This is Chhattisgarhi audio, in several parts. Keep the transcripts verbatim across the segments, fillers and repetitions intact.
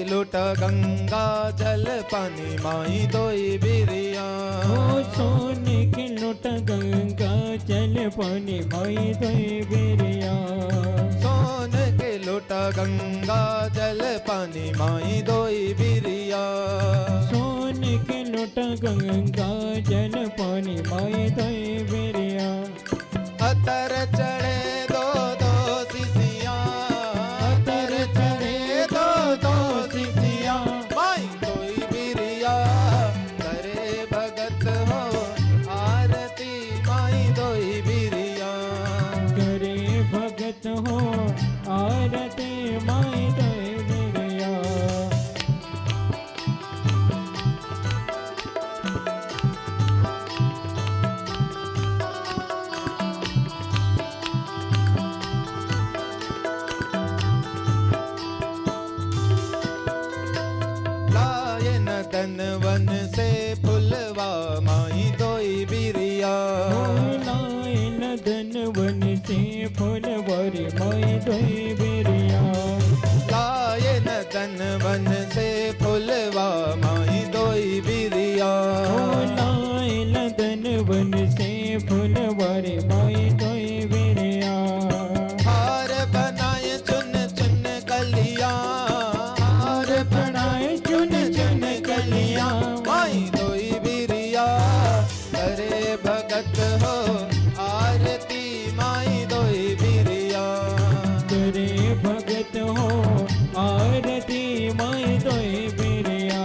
लोटा गंगा जल पानी माई दोई बिरिया। ओ सोने के लोटा गंगा जल पानी माई दोई बिरिया। सोने के लोटा गंगा जल पानी माई दोई बिरिया। सोने के लोटा गंगा जल पानी माई दोई बिरिया। अतर चढ़े दो दो सिसिया। अतर चढ़े दो दो सिसिया। माई दोई बिरिया करे भगत हो आरती माई दोई बिरिया। करे भगत हो आरती माई दोई बिरिया। लायन तन वन से फुलवा माई दोई बिरिया। लायन तन वन से फुलवा रे माई दोई बिरिया। लायन तन वन से फुलवा माई दोई बिरिया। ओ लायन तन वन से फुलवा रे माई दोई बिरिया। हार बनाए चुन चुन कलिया। हार बनाए चुन चुन कलिया। माई दोई बिरिया करे भगत हो आरती माई दोई बिरिया। करे भगत हो आरती माई दोई बिरिया।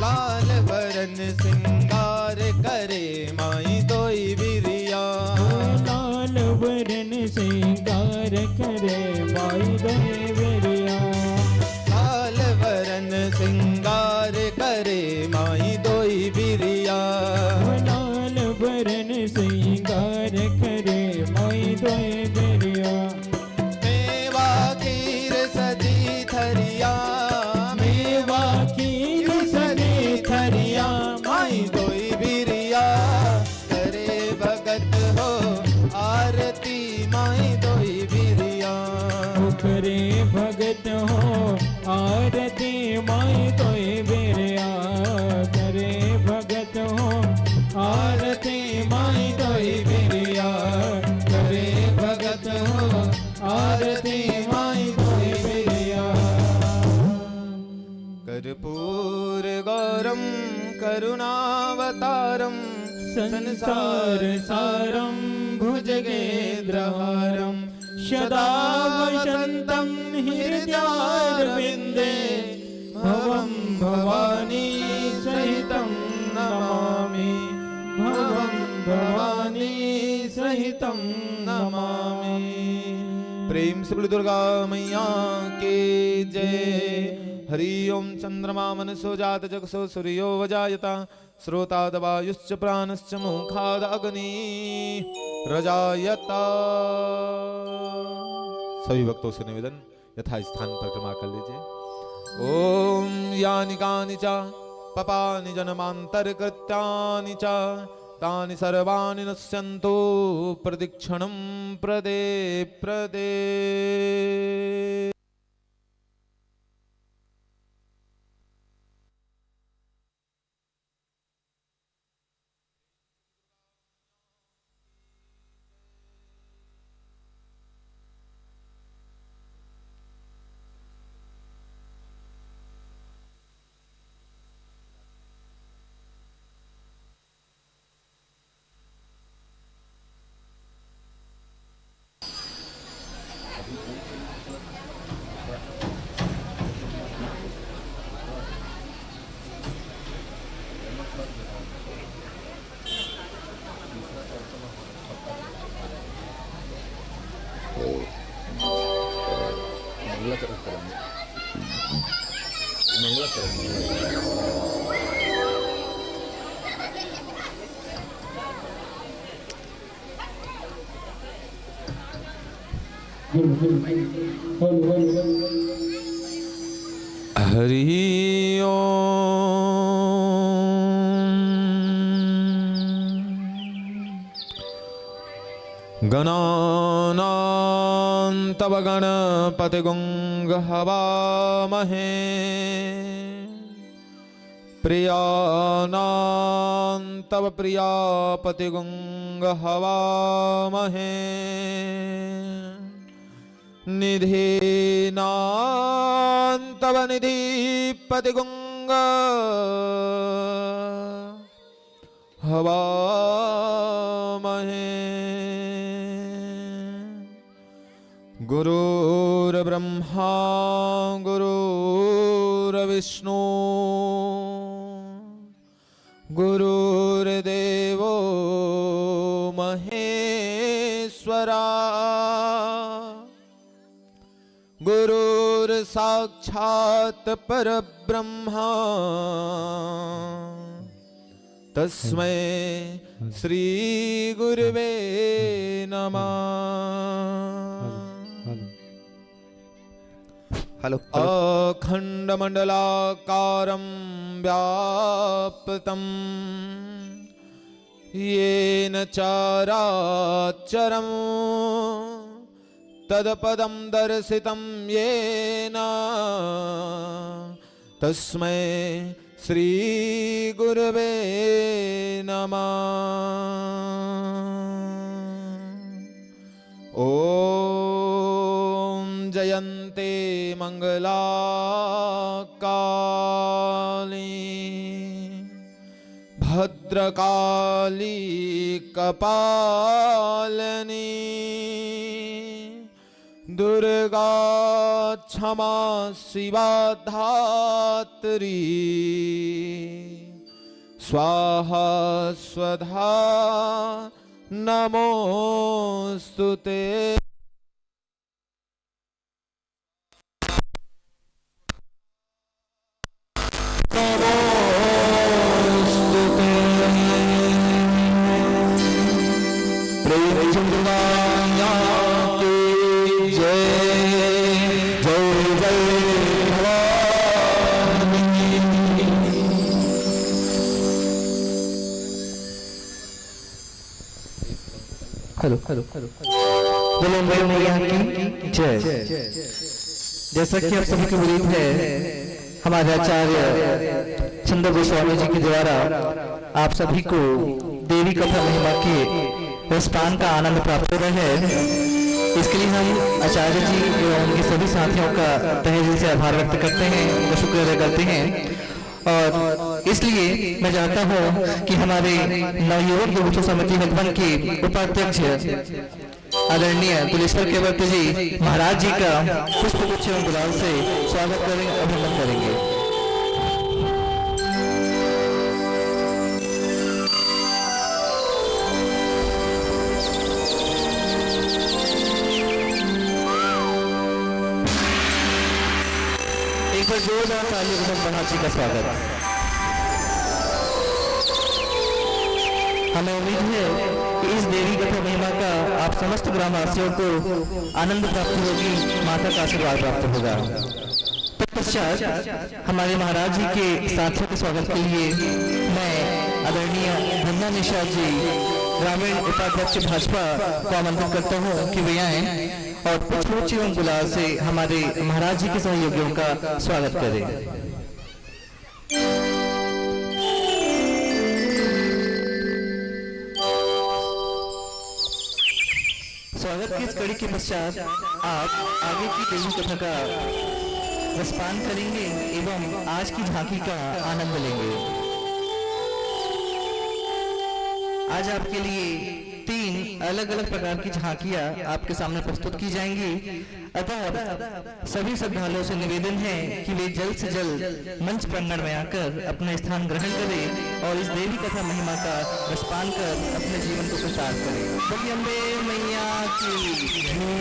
लाल वरन सिंगार करे माई दोई बिरिया। लाल वरन सिंगार करे माई दोई बिरिया। लाल वरन सिंगार करे माई दोई बिरिया। लाल वरन सिंगार करे माई दोई बिरिया। मेवा खीर सजी थरिया। मेवा खीर सजी थरिया। माई दोई बिरिया करे भगत हो आरती माई दोई बिरिया। करे भगत हो आरती माई दोई बिरिया। करे भगत हो आरती माई दोई बिरिया। करे भगत हो आरती माई दोई बिरिया। कर्पूर गौरम करुणावतारम संसार सारम भुजगेंद्रहारम सदा वसंतम हृदयारविंदे भवम भवानी सहितम नमामि। भवम भवानी सहितम नमामि। प्रेम से बोलो दुर्गा मैया की जय। हरि ओम। चंद्रमा मनसो जात जगसो सूर्यो वजायता स्रोताद वायुश्च प्राणश्च मुखाद अग्नि रजायता। सभी भक्तों से निवेदन, यथा स्थान परिक्रमा कर लीजिए। ओम यानि कानि च पापानि जन्मांतरकृत्यानि च तानि सर्वाणि नश्यंतु प्रदक्षिणं प्रदे प्रदे। मंगलाचरण करेंगे। मंगलाचरण, मंगलाचरण। Hello, hello, hello, hello, hello. Hari Om. गणानां तव गणपतिगुं हवामहे। प्रियाणां तव प्रियापतिगुं हवामहे। निधीनां तव निधिपतिगुं हवामहे। गुरुर्ब्रह्मा गुरुर्विष्णु गुरुर्देवो महेश्वरा। गुरुर्साक्षात् परब्रह्मा तस्मै श्री गुरुवे नमः। Hello, hello. अखंडमंडलाकारं व्याप्तं येन चराचरं तत्पदं दर्शितं येन तस्मै श्री गुरुवे नमः। ॐ जयन्ती मंगला काली भद्रकाली कपालिनी दुर्गा क्षमा शिवा धात्री स्वाहा स्वधा नमोस्तुते। Hello, hello, hello, hello. बोलो अम्बे मैया की जय। जैसा कि आप सभी को विदित है, हमारे आचार्य चंद्र गोस्वामी जी के द्वारा आप सभी को देवी कथा महिमा के रसपान का आनंद प्राप्त हो रहा है। इसके लिए हम आचार्य जी एवं उनके सभी साथियों का तहे दिल से आभार व्यक्त करते हैं, उनका शुक्र अदा करते हैं। और इसलिए मैं चाहता हूँ कि हमारे नवयुवक युवक समिति हथबंद के उपाध्यक्ष आदरणीय तुलेश्वर केवट जी महाराज जी का पुष्प गुच्छ एवं गुलाल से स्वागत करें, अभिनंदन करेंगे। एक बार जोरदार तालियों के साथ महाराज जी का स्वागत। हमें उम्मीद है कि इस देवी कथा महिमा का आप समस्त ग्रामवासियों को आनंद प्राप्त होगी, माता का आशीर्वाद प्राप्त होगा। तत्पश्चात हमारे महाराज जी के साथियों के स्वागत के लिए मैं आदरणीय धन्ना निषाद जी, ग्रामीण उपाध्यक्ष भाजपा, को आमंत्रित करता हूँ कि वे आए और पुष्पगुच्छ एवं गुलाल से हमारे महाराज जी के सहयोगियों का स्वागत करें। स्वागत की इस कड़ी के पश्चात आप आगे की देवी कथा का रसपान करेंगे एवं आज की झांकी का आनंद लेंगे। आज आपके लिए तीन अलग-अलग प्रकार की झांकियां आपके सामने प्रस्तुत की जाएंगी। अतः सभी श्रद्धालुओं से निवेदन है कि वे जल्द से जल्द मंच प्रांगण में आकर अपना स्थान ग्रहण करें और इस देवी कथा महिमा का रसपान कर अपने जीवन को कृतार्थ करें। बोलिए अम्बे मैया की जय।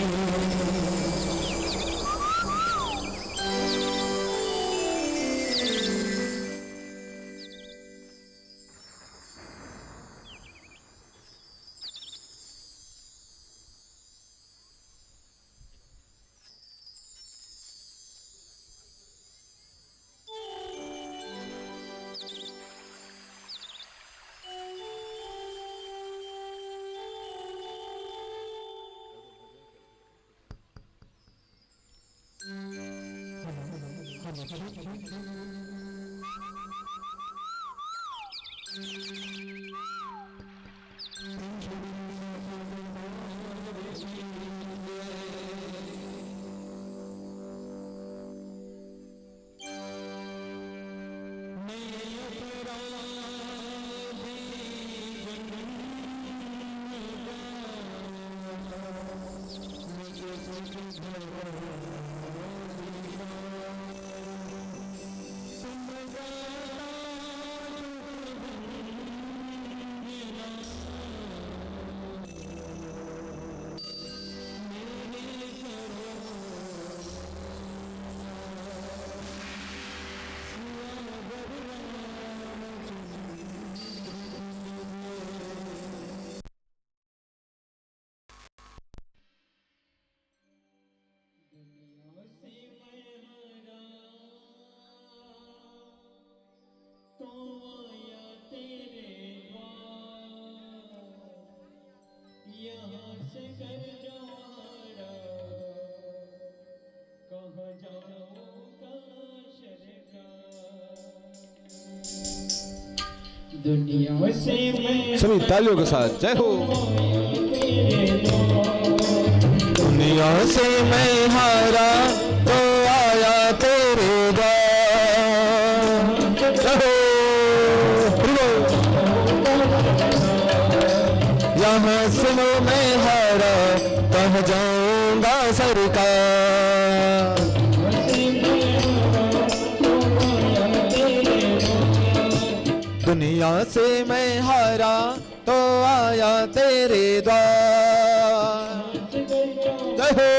सभी तालियों के साथ जय हो। दुनिया से मैं हारा तो आया तेरे द्वार। जय हो। यहाँ से मैं हारा, कहाँ जाऊंगा सरकार। दुनिया से मैं हारा तो आया तेरे द्वार। जय हो।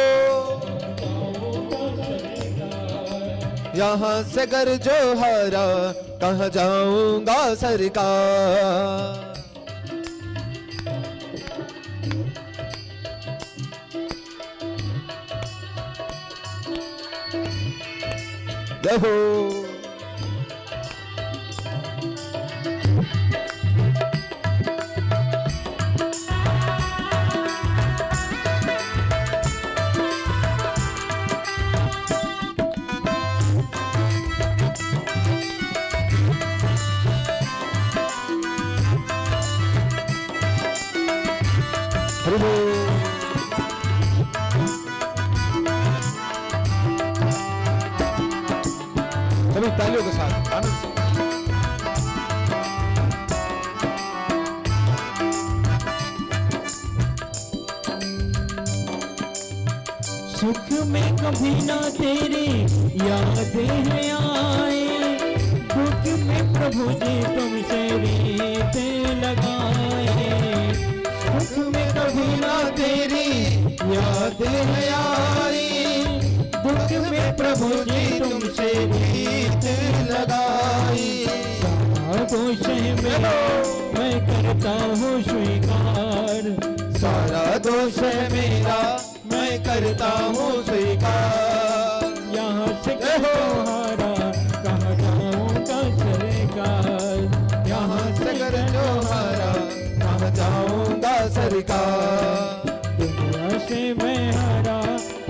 यहाँ से गर जो हारा, कहाँ जाऊंगा सरकार। जय हो। हरि बोल। सभी तालियों के साथ आनंद से। सुख में कभी ना तेरी यादें आए, दुख में प्रभु जी तुमसे रीत लगाए। सुख में कभी ना तेरी यादें आई, दुख में प्रभु जी तुमसे रीत लगाई। सारा दोष है मेरा, मैं करता हूँ स्वीकार। सारा दोष है मेरा, मैं करता हूँ स्वीकार। यहाँ से जय हो। हारा, कहाँ जाऊंगा सरकार। यहाँ से गर जो हारा, कहाँ जाऊंगा सरकार। दुनिया से मैं हारा,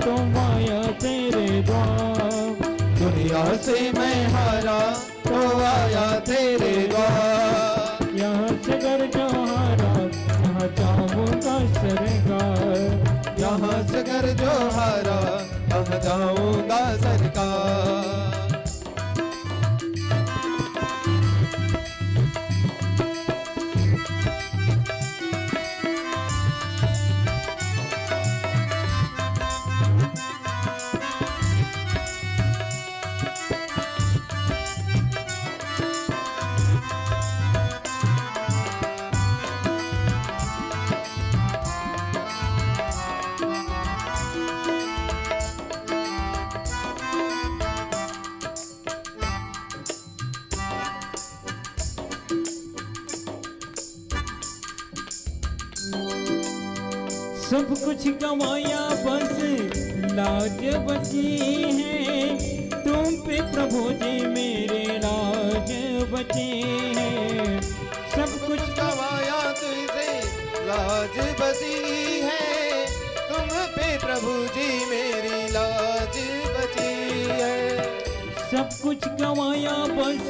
तो आया तेरे द्वार। दुनिया से मैं हारा, तो आया तेरे द्वार। यहाँ से गर जो हारा, कहाँ जाऊंगा सरकार। यहाँ से गर जो हारा, कहाँ जाऊंगा सरकार। सब कुछ गंवाया, बस लाज बची है। तुम पे प्रभु जी मेरे लाज बची है। सब कुछ गंवाया, तुझसे लाज बची है। तुम पे प्रभु जी मेरी लाज बची है। सब कुछ गंवाया बस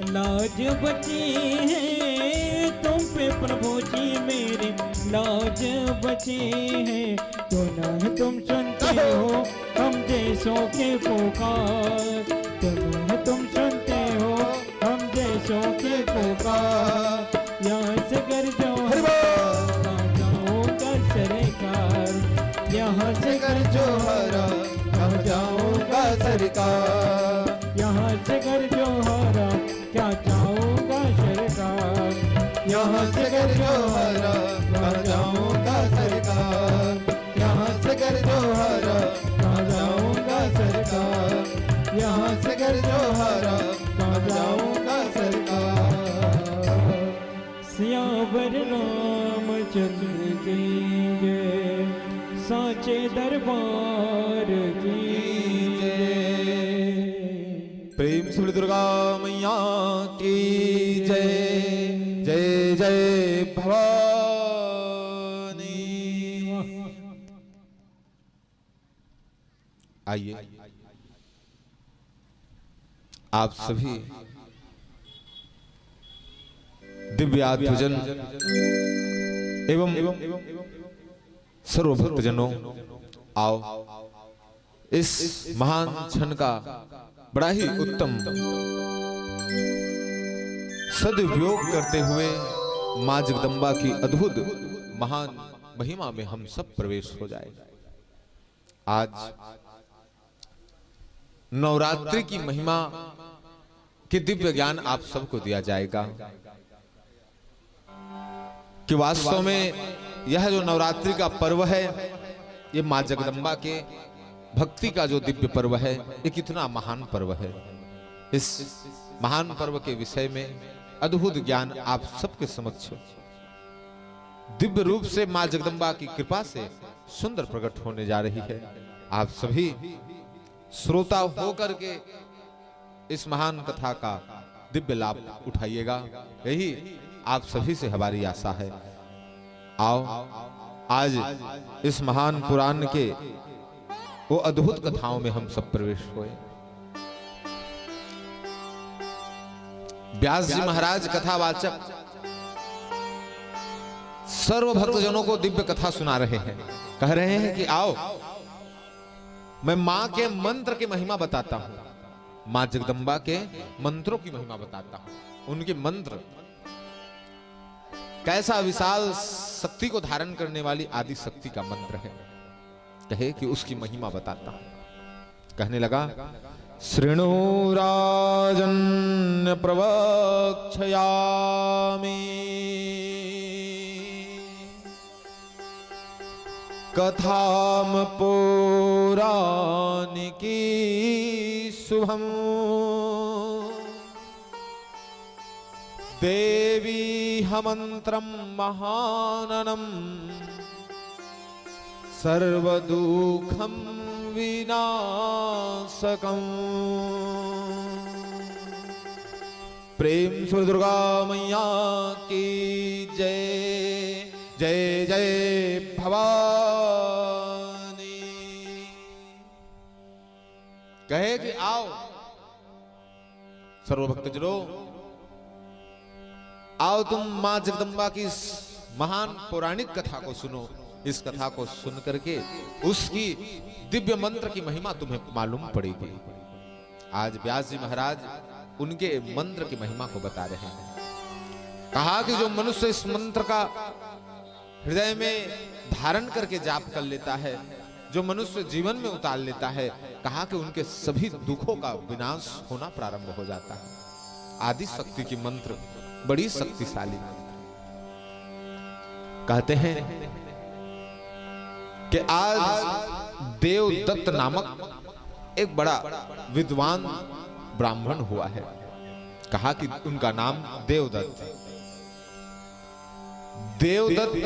लाज बची है, तुम पे प्रभु जी मेरी लाज बची है। क्यों ना तुम सुनते हो हम जैसों के पुकार, क्यों ना तुम सुनते हो हम जैसों के पुकार। यहाँ से कर जो हर बार। कहाँ जाऊंगा सरकार, यहाँ से कर जो हरा, कहाँ जाऊंगा सरकार। यहाँ से कर जो हरा, क्या जाऊंगा सरकार। यहाँ से कर जो हरा, कहाँ जाऊंगा सरकार। यहाँ से कर जो हरा, कहाँ जाऊंगा सरकार। यहाँ से कर जो हरा, कहाँ जाऊंगा सरकार। सियावर रामचंद्र की जय, सांचे दरबार की जय। प्रेम से बोले दुर्गा मैया की जय। जय जय भवानी। आइए, आप सभी दिव्य आत्मजन एवं सर्व भक्तजनों, आओ, इस महान क्षण का बड़ा ही उत्तम सदुपयोग करते हुए माँ जगदम्बा की अद्भुत महान महिमा में हम सब प्रवेश हो जाए। आज नवरात्रि की महिमा के दिव्य ज्ञान आप सबको दिया जाएगा कि वास्तव में यह जो नवरात्रि का पर्व है, ये माँ जगदम्बा के भक्ति का जो दिव्य पर्व है, ये कितना महान पर्व है। इस महान पर्व के विषय में अद्भुत ज्ञान आप सबके समक्ष दिव्य रूप से माँ जगदम्बा की कृपा से सुंदर प्रकट होने जा रही है। आप सभी श्रोता होकर के इस महान कथा का दिव्य लाभ उठाइएगा, यही आप सभी से हमारी आशा है। आओ, आज इस महान पुराण के वो अद्भुत कथाओं में हम सब प्रवेश हुए। व्यास जी महाराज कथावाचक सर्व भक्तजनों को दिव्य कथा सुना रहे हैं, कह रहे हैं कि आओ, मैं माँ के मंत्र की महिमा बताता हूँ, माँ जगदम्बा के मंत्रों की महिमा बताता हूँ। उनके मंत्र कैसा विशाल शक्ति को धारण करने वाली आदि शक्ति का मंत्र है, कहे कि उसकी महिमा बताता हूँ। कहने लगा, शृणु राजन् प्रवक्ष्यामि कथां पौराणिकीं शुभाम्। दैवीह मन्त्रं महाननं सर्वदुःखं विनाशकम्। प्रेम से दुर्गा मैया की जय, जय जय भवानी। कहे कि आओ सर्व भक्तजनों, आओ तुम माँ जगदम्बा की इस महान पौराणिक कथा को सुनो। इस कथा को सुन करके उसकी दिव्य मंत्र की महिमा तुम्हें मालूम पड़ेगी। आज व्यास जी महाराज उनके मंत्र की महिमा को बता रहे हैं। कहा कि जो मनुष्य इस मंत्र का हृदय में धारण करके जाप कर लेता है, जो मनुष्य जीवन में उतार लेता है, कहा कि उनके सभी दुखों का विनाश होना प्रारंभ हो जाता है। आदि शक्ति की मंत्र बड़ी शक्तिशाली मंत्र। कहते हैं कि आज देवदत्त नामक एक बड़ा विद्वान ब्राह्मण हुआ है। कहा कि उनका नाम देवदत्त। देवदत्त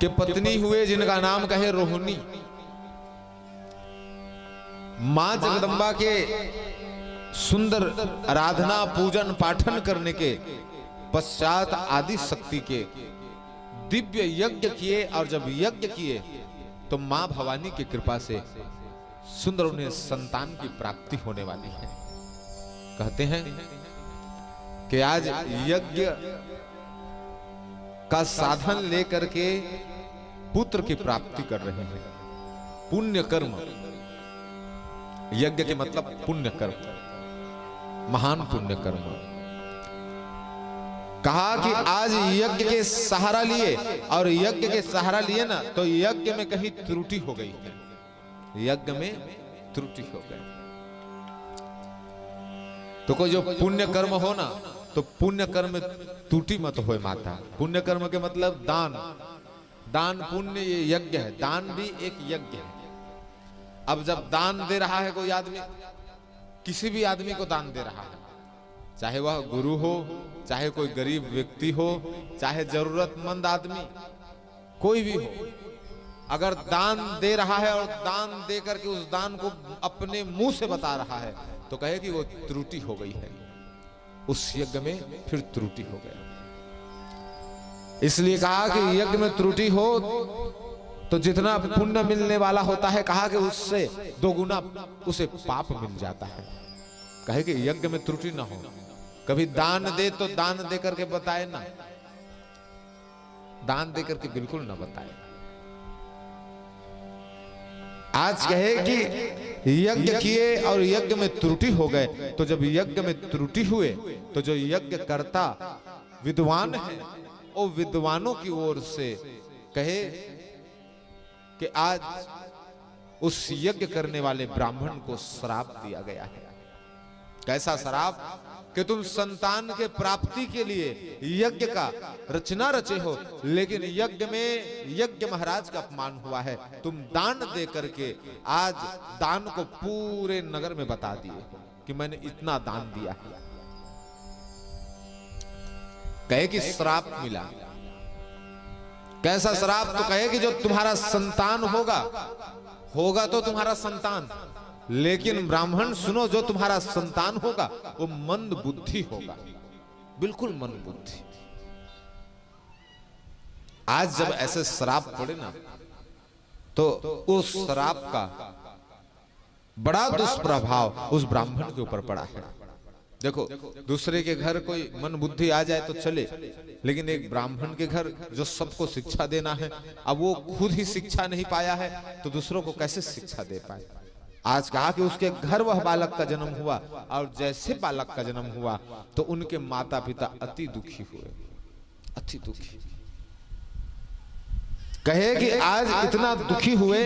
के पत्नी हुए जिनका नाम कहे रोहिणी। माँ जगदम्बा के सुंदर आराधना, पूजन, पाठन करने के पश्चात आदि शक्ति के दिव्य यज्ञ किए, और जब यज्ञ किए तो माँ भवानी की कृपा से सुंदर उन्हें संतान की प्राप्ति होने वाली है। कहते हैं कि आज यज्ञ का साधन लेकर के पुत्र की प्राप्ति कर रहे हैं। पुण्य कर्म, यज्ञ के मतलब पुण्य कर्म, महान पुण्य कर्म। कहा कि आज यज्ञ के सहारा लिए, और यज्ञ के सहारा लिए ना, तो यज्ञ में कहीं त्रुटि हो गई है, यज्ञ में त्रुटि हो गई। तो कोई जो पुण्य कर्म हो ना, तो पुण्य कर्म में त्रुटि मत होए माता। पुण्य कर्म के मतलब दान, दान पुण्य, ये यज्ञ है, दान भी एक यज्ञ है। अब जब दान दे रहा है कोई आदमी, किसी भी आदमी को दान दे रहा है, चाहे वह गुरु हो, चाहे कोई गरीब व्यक्ति हो, चाहे जरूरतमंद आदमी, कोई भी हो, अगर दान दे रहा है और दान दे करके उस दान को अपने मुंह से बता रहा है, तो कहे कि वो त्रुटि हो गई है, उस यज्ञ में फिर त्रुटि हो गया। इसलिए कहा कि यज्ञ में त्रुटि हो तो जितना पुण्य मिलने वाला होता है, कहा कि उससे दोगुना उसे पाप मिल जाता है। कहे कि यज्ञ में त्रुटि ना हो, कभी दान दे तो दान दे करके बताए ना, दान दे करके बिल्कुल ना बताए। आज कहे कि यज्ञ किए और यज्ञ में त्रुटि हो गए, तो जब यज्ञ में त्रुटि हुए तो जो यज्ञकर्ता विद्वान है, वो विद्वानों की ओर से कहे कि आज उस यज्ञ करने वाले ब्राह्मण को श्राप दिया गया है। कैसा श्राप? कि तुम संतान के प्राप्ति के लिए यज्ञ का रचना रचे हो, लेकिन यज्ञ में यज्ञ महाराज का अपमान हुआ है। तुम दान दे करके आज दान को पूरे नगर में बता दिए कि मैंने इतना दान दिया है। कहे कि श्राप मिला। कैसा श्राप? तो कहे कि जो तुम्हारा संतान होगा, होगा तो तुम्हारा संतान, लेकिन ब्राह्मण सुनो, जो तुम्हारा संतान होगा वो मंद बुद्धि होगा, बिल्कुल मंद बुद्धि। आज जब ऐसे श्राप पड़े ना, तो उस श्राप का बड़ा दुष्प्रभाव उस ब्राह्मण के ऊपर पड़ा है। देखो, दूसरे के घर कोई मंद बुद्धि आ जाए तो चले, लेकिन एक ब्राह्मण के घर जो सबको शिक्षा देना है, अब वो खुद ही शिक्षा नहीं पाया है तो दूसरों को कैसे शिक्षा दे पाए? आज कहा कि उसके घर वह बालक का जन्म हुआ, और जैसे बालक का जन्म हुआ तो उनके माता पिता अति दुखी हुए, अति दुखी। कहे कि आज इतना दुखी हुए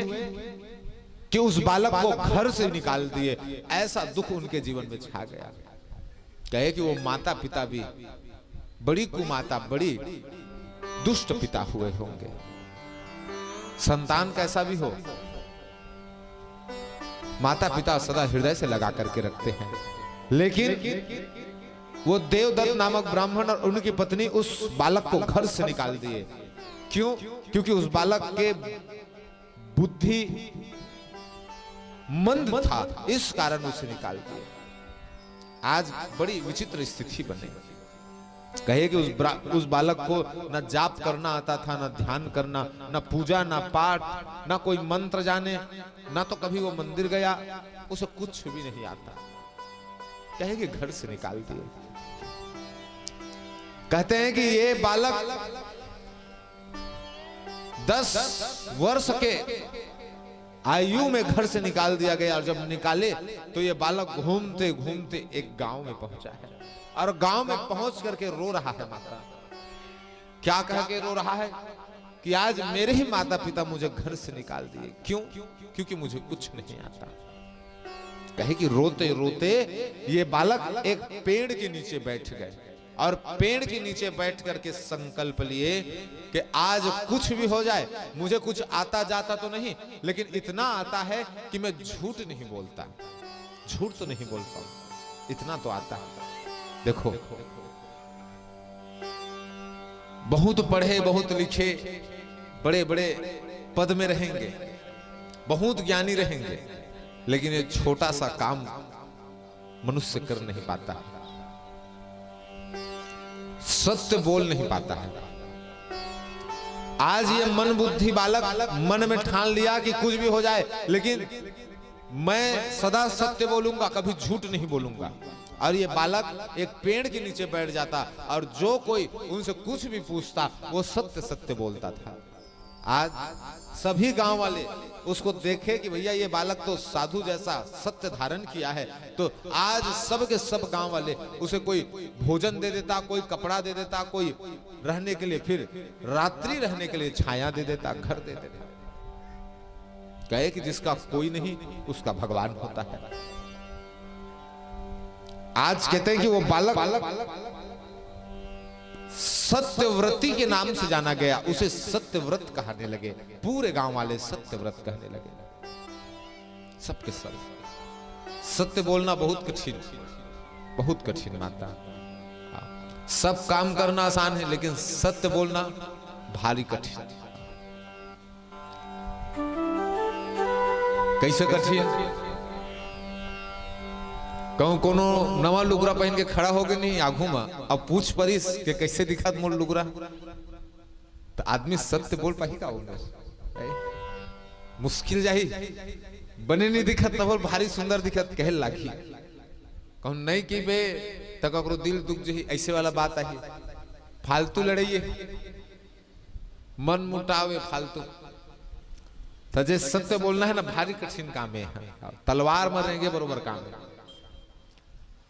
कि उस बालक को घर से निकाल दिए, ऐसा दुख उनके जीवन में छा गया। कहे कि वो माता पिता भी बड़ी कुमाता, बड़ी दुष्ट पिता हुए होंगे। संतान कैसा भी हो, माता पिता सदा हृदय से लगा करके रखते हैं, लेकिन वो देवदत्त नामक ब्राह्मण और उनकी पत्नी उस बालक को घर से निकाल दिए। क्यों? क्योंकि उस बालक के बुद्धि मंद था, इस कारण उसे निकाल दिए। आज बड़ी विचित्र स्थिति बने। कहे कि उस ब्रा-, उस बालक को न जाप करना आता था, न ध्यान करना, न पूजा, न पाठ, न कोई मंत्र जाने, न तो कभी वो मंदिर गया, उसे कुछ भी नहीं आता। कहे कि घर से निकाल दिए। कहते हैं कि ये बालक दस वर्ष के आयु में घर से निकाल दिया गया, और जब निकाले तो ये बालक घूमते घूमते एक गांव में पहुंचा है, और गांव में पहुंच करके रो रहा है माता। क्या कह के रो रहा है कि आज मेरे ही माता पिता मुझे घर से निकाल दिए। क्यों? क्योंकि मुझे कुछ नहीं आता। कहे कि रोते रोते ये बालक एक पेड़ के नीचे बैठ गए, और पेड़ के नीचे बैठ करके संकल्प लिए कि आज कुछ भी हो जाए, मुझे कुछ आता जाता तो नहीं, लेकिन इतना आता है कि मैं झूठ नहीं बोलता, झूठ तो नहीं बोलता, इतना तो आता है। देखो, बहुत पढ़े, बहुत लिखे, बड़े बड़े पद में रहेंगे, बहुत ज्ञानी रहेंगे, लेकिन ये छोटा सा काम मनुष्य कर नहीं पाता, सत्य बोल नहीं पाता है। आज ये मन बुद्धि बालक मन में ठान लिया कि कुछ भी हो जाए, लेकिन मैं सदा सत्य बोलूंगा, कभी झूठ नहीं बोलूंगा। और ये बालक एक पेड़ के नीचे बैठ जाता और जो कोई उनसे कुछ भी पूछता, वो सत्य सत्य बोलता था। आज सभी गांव वाले उसको देखे कि भैया, ये बालक तो साधु जैसा सत्य धारण किया है, तो आज सब के सब गांव वाले उसे कोई भोजन दे देता, कोई कपड़ा दे देता, कोई रहने के लिए, फिर रात्रि रहने के लिए छाया दे देता, घर दे देता। कहे कि जिसका कोई नहीं, उसका भगवान होता है। आज कहते हैं कि वो बालक सत्यव्रती के नाम से जाना गया, उसे सत्यव्रत कहने लगे, पूरे गांव वाले सत्यव्रत कहने लगे, सबके सब। सत्य बोलना बहुत कठिन, बहुत कठिन माता। हाँ, सब काम करना आसान है, लेकिन सत्य बोलना भारी कठिन। कैसे कठिन? कहूं कोनो नवा लुगरा पहन के खड़ा होगे नहीं आघू में, अब पूछ परिस के कैसे दिखत मोर लुगरा, तो आदमी सत्य बोल पाही का? वो मुश्किल जाही। बने नहीं दिखत, तब भारी सुंदर दिखत कहे लागी। कहूं नहीं कि बे, त ककरो दिल दुख जही, ऐसे वाला बात आही। फालतू लड़ाई है, मन मुटाव है फालतू। त जे सत्य बोलना है ना, भारी कठिन काम है। तलवार में रहेंगे बरोबर काम है।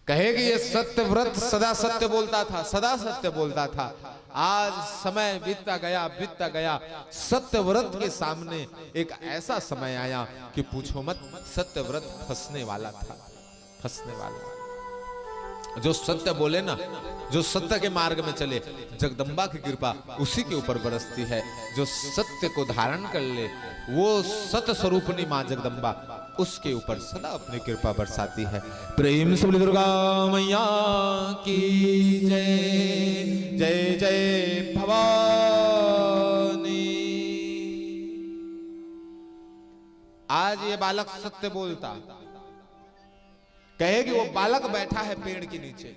कहे कि ये सत्यव्रत सदा सत्य बोलता था, सदा सत्य बोलता था। आज समय बीतता गया, बीतता गया, सत्यव्रत के सामने एक ऐसा समय आया कि पूछो मत, सत्यव्रत फंसने वाला था, फंसने वाला। जो सत्य बोले ना, जो सत्य के मार्ग में चले, जगदम्बा की कृपा उसी के ऊपर बरसती है। जो सत्य को धारण कर ले, वो सत स्वरूपनी माँ जगदम्बा उसके ऊपर सदा अपनी कृपा बरसाती है। प्रेम से बोली दुर्गा मैया की जय, जय जय भवानी। आज ये बालक सत्य बोलता, कहे कि वो बालक बैठा है पेड़ के नीचे,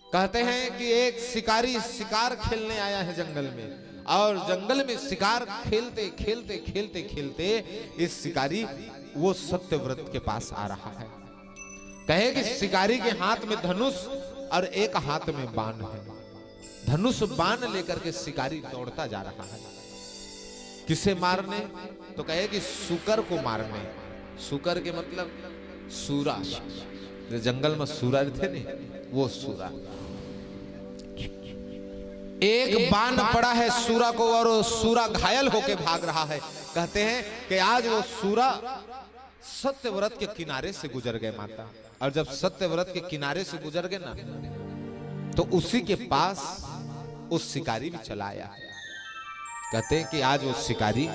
कहते हैं कि एक शिकारी शिकार खेलने आया है जंगल में, और जंगल में शिकार खेलते खेलते खेलते खेलते इस शिकारी वो सत्यव्रत के पास आ रहा है। कहे कि शिकारी के हाथ में धनुष और एक हाथ में बाण है। धनुष बाण लेकर के शिकारी दौड़ता जा रहा है। किसे मारने? तो कहे कि सुकर को मारने। सुकर के मतलब सूरा, जो जंगल में सूरा रहते नहीं, वो सूरा। एक बाण पड़ा है सूरा को और वो सूरा घायल होके भाग रहा है। कहते हैं कि आज वो सूरा सत्यव्रत के किनारे से गुजर गए माता, और जब सत्यव्रत के किनारे से गुजर गए ना, तो उसी के पास वो शिकारी भी चला आया। कहते हैं कि आज वो शिकारी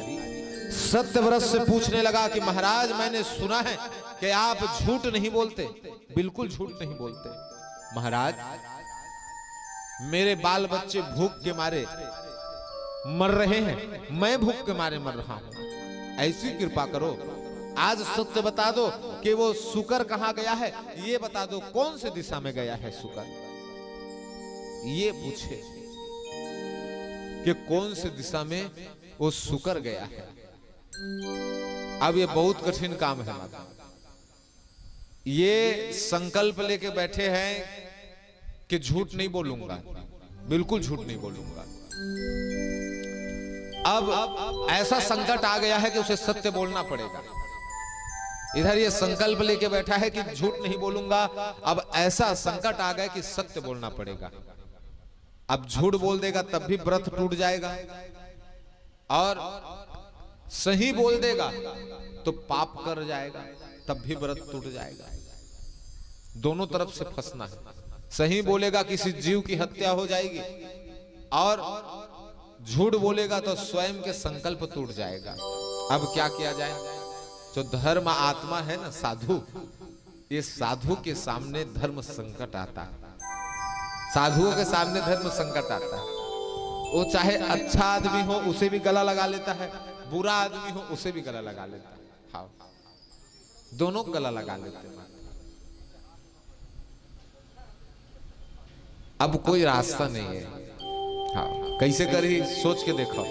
सत्यव्रत से पूछने लगा कि महाराज, मैंने सुना है कि आप झूठ नहीं बोलते, बिल्कुल झूठ नहीं बोलते। महाराज, मेरे बाल बच्चे भूख के मारे मर रहे हैं, मैं भूख के मारे मर रहा हूं, ऐसी कृपा करो, आज सत्य बता दो कि वो सुकर कहां गया है, ये बता दो कौन से दिशा में गया है सुकर। ये पूछे कि कौन से दिशा में वो सुकर गया है। अब ये बहुत कठिन काम है माता। ये संकल्प लेके बैठे हैं कि झूठ नहीं बोलूंगा, बिल्कुल झूठ नहीं बोलूंगा। अब ऐसा संकट आ गया है कि उसे सत्य बोलना पड़ेगा। इधर ये संकल्प लेके बैठा है कि झूठ नहीं बोलूंगा, अब ऐसा संकट आ गया कि सत्य बोलना पड़ेगा। अब झूठ बोल देगा तब भी व्रत टूट जाएगा, और सही बोल देगा तो पाप कर जाएगा, तब भी व्रत टूट जाएगा। दोनों तरफ से फंसना है। सही बोलेगा, किसी जीव की हत्या हो जाएगी, और झूठ बोलेगा तो स्वयं के संकल्प टूट जाएगा। अब क्या किया जाए? जो धर्म आत्मा है ना, साधु, ये साधु के सामने धर्म संकट आता है। साधुओं के सामने धर्म संकट आता है। वो चाहे अच्छा आदमी हो, उसे भी गला लगा लेता है, बुरा आदमी हो, उसे भी गला लगा लेता है। हाँ, दोनों को गला लगा लेते हैं। अब कोई रास्ता नहीं है। हाँ, कैसे करी, सोच के देखो।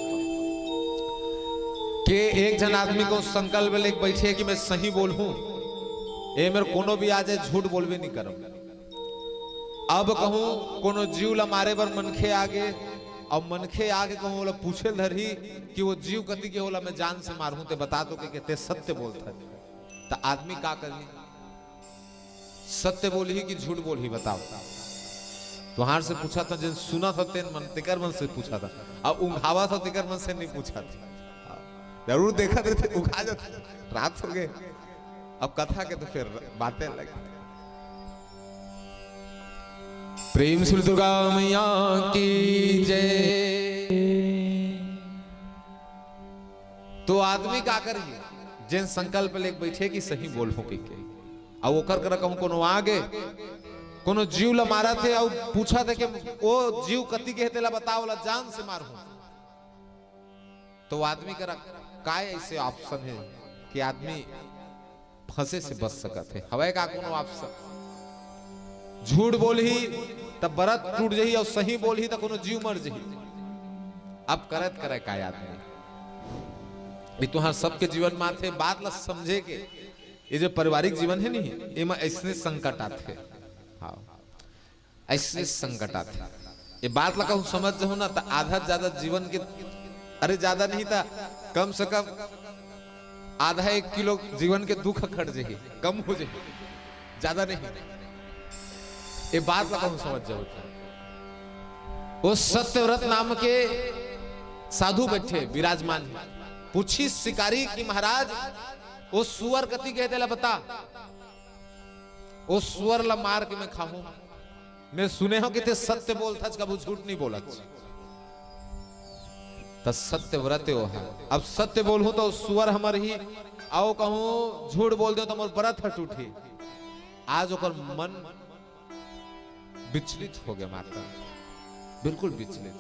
के एक झन आदमी कहूं संकल्प लेके बइठे कि मैं सही बोलहूं, ए मेर कोनो भी आ जाए, झूठ बोलबे नहीं करम। अब कहूं कोनो जीव ला मारे बर मनखे आगे, अउ मनखे आगे कहूं ओला पूछे ल धरही कि वो जीव कति के, ओला मैं जान से मारहूं, ते बता तो के, के ते सत्य बोलत हे, त आदमी का करही? सत्य बोलही कि झूठ बोलही, बताओ। तुहार से पूछा था, जिन सुना था तेन मन, तेकर मन से पूछा था, अब उंघावा था तेकर मन से नहीं पूछा था। जरूर देखा थे, उंघा जाता, रात हो गए। अब कथा के तो फिर बातें अलग। प्रेम से दुर्गा मैया की जय। तो आदमी का करही, जेन संकल्प लेके बइठे कि सही बोलहूं कहिके, अउ ओकर करा कहूं कोनो आगे, कोनो जीव ला मारत हे अउ पूछत हे कि ओ जीव कति के हे, तेला बताओ, ओला जान से मारहूं। तो आदमी करा काय ऐसे option हे कि आदमी फंसे से बच सकत हे? हवय का कोनो option? झूठ बोलही त बरत टूट जही, अउ सही बोलही त कोनो जीव मर जही। अब करत करे काय आदमी? ये तुहार सबके जीवन में आथे, बात ला समझे के। ये जो पारिवारिक जीवन हे नहीं, एमा ऐसने संकट आथे। हाँ, ऐसने संकट आथे। ये बात ला कहूं समझ जाहू ना, त आधा ज्यादा जीवन के, अरे ज्यादा नहीं त कम से कम आधा एक किलो जीवन के दुख खट जही, कम हो जही, ज्यादा नहीं। ये बात ला कहूं समझ जाहू त। वो सत्यव्रत नाम के साधु बइठे विराजमान हे, पूछिस शिकारी कि महाराज, वो सुअर कति के हे, तेला बता। वो सुअर ला मार के मैं खाहूं। मैं सुने हंव कि ते सत्य बोलथच, कभू झूठ नहीं बोलच। त सत्यव्रत हे वो ह। अब सत्य बोलहूं त सुअर ह मरही, अउ कहूं झूठ बोल देहूं त मोर बरत ह टूटही। आज ओकर मन विचलित हो गे माता, बिल्कुल विचलित।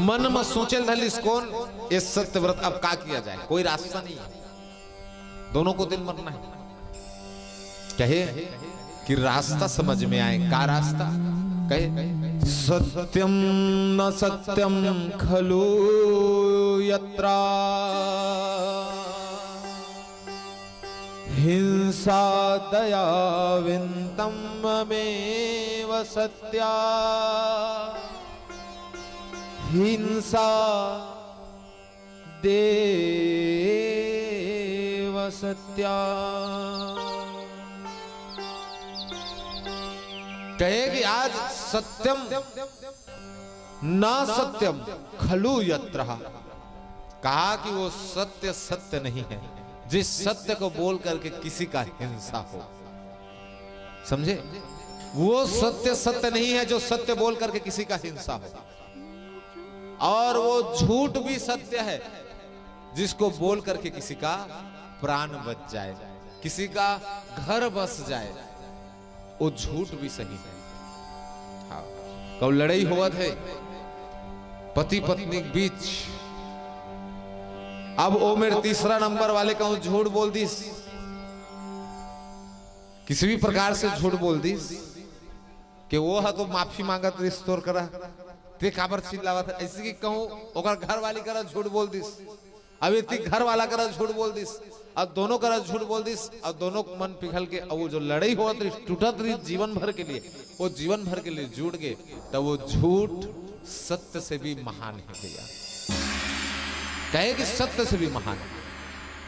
मन म सोचे ल धर लिस, कोन? ये सत्यव्रत, अब का किया जाए, कोई रास्ता नहीं है। दोनों को दिन मरना है। कहे कि रास्ता समझ में आए, का रास्ता? कहे, सत्यम न सत्यम खलु यत्रा हिंसा दया विंतम ममेव सत्या हिंसा देव सत्या। कहे कि आज सत्यम ना सत्यम खलु यत्र, कहा कि वो सत्य सत्य नहीं है जिस सत्य को बोल करके किसी का हिंसा हो। समझे? वो सत्य सत्य नहीं है जो सत्य बोल करके किसी का हिंसा हो, और वो झूठ भी सत्य है जिसको बोल करके किसी का प्राण बच जाए, किसी का घर बस जाए, वो झूठ भी सही है। हाँ, कहूं लड़ई होवत हे पति पत्नी के बीच, अब ओ मेर तीसरा नंबर वाले कहूं झूठ बोल दिस, किसी भी प्रकार से झूठ बोल दिस कि वो ह तो माफी मांगत रिहिस तोर करा, ते काबर चिल्लावत हे? ऐसे कि कहूं ओकर घर वाली करा झूठ बोल दिस, अब इतनी घर वाला करा झूठ बोल दिस, अब दोनों करा झूठ बोल दिस, अब दोनों मन पिघल के, अब वो जो लड़ई होवत रिहिस, टूटत रिहिस जीवन भर के लिए, वो जीवन भर के लिए जुड़ गे, तब वो झूठ सत्य से भी महान है भैया। कहे कि सत्य से भी महान है।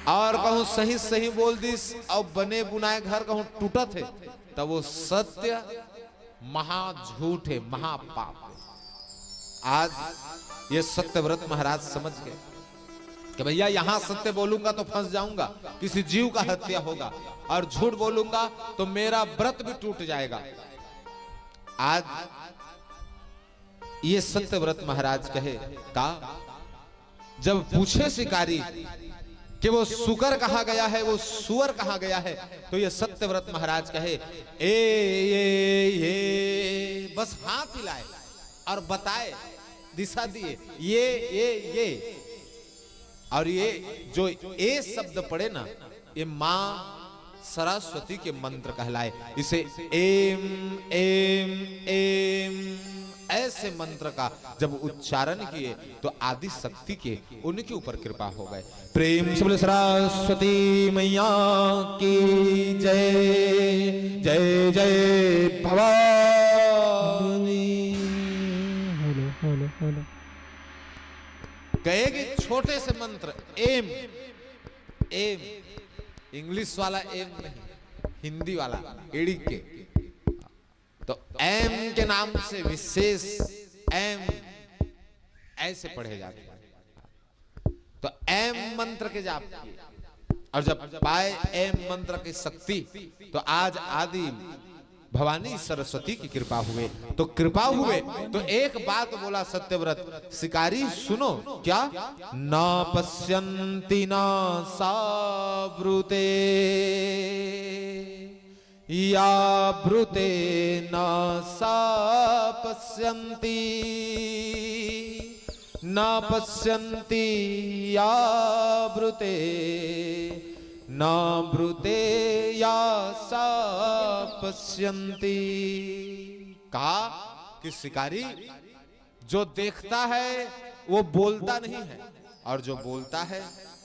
और कहूं सही सही बोल दिस, अब बने बुनाए घर कहूं टूटत हे, तब वो सत्य महाझूठ है, महापाप है। आज ये सत्यव्रत महाराज समझ गए कि भैया, यहां सत्य बोलूंगा तो फंस जाऊंगा, किसी जीव का हत्या होगा, और झूठ बोलूंगा तो मेरा व्रत भी टूट जाएगा। आज ये सत्यव्रत महाराज कहे का, जब पूछे शिकारी कि वो सुकर कहां गया है, वो सुअर कहां गया है, तो ये सत्यव्रत महाराज कहे, ए, ये, ये, बस हाथ हिलाए और बताए, दिशा दिए, ये, ये, ये। और ये जो ए शब्द पड़े ना, ये मां सरस्वती के मंत्र कहलाए। इसे एम एम एम ऐसे मंत्र का जब उच्चारण किए तो आदि शक्ति के उनके ऊपर कृपा हो गए। प्रेम से बोले सरस्वती मैया की जय, जय जय भवानी। Hello, hello, hello. गए कि छोटे से मंत्र एम, एम, इंग्लिश वाला एम नहीं, हिंदी वाला एड़ी के। तो एम के नाम से विशेष एम ऐसे पढ़े जाते हैं। तो एम मंत्र के जाप किए और जब पाए एम मंत्र की शक्ति, तो आज आदि भवानी सरस्वती की कृपा हुए। तो कृपा हुए तो एक बात बोला सत्यव्रत शिकारी, सुनो क्या? ना पश्यंती ना साब्रुते, या ब्रुते ना सा पश्यंती, ना पश्यंती या ब्रुते, ना ब्रुते या सा पश्यंती। कहा कि शिकारी जो देखता है वो बोलता नहीं है, और जो बोलता है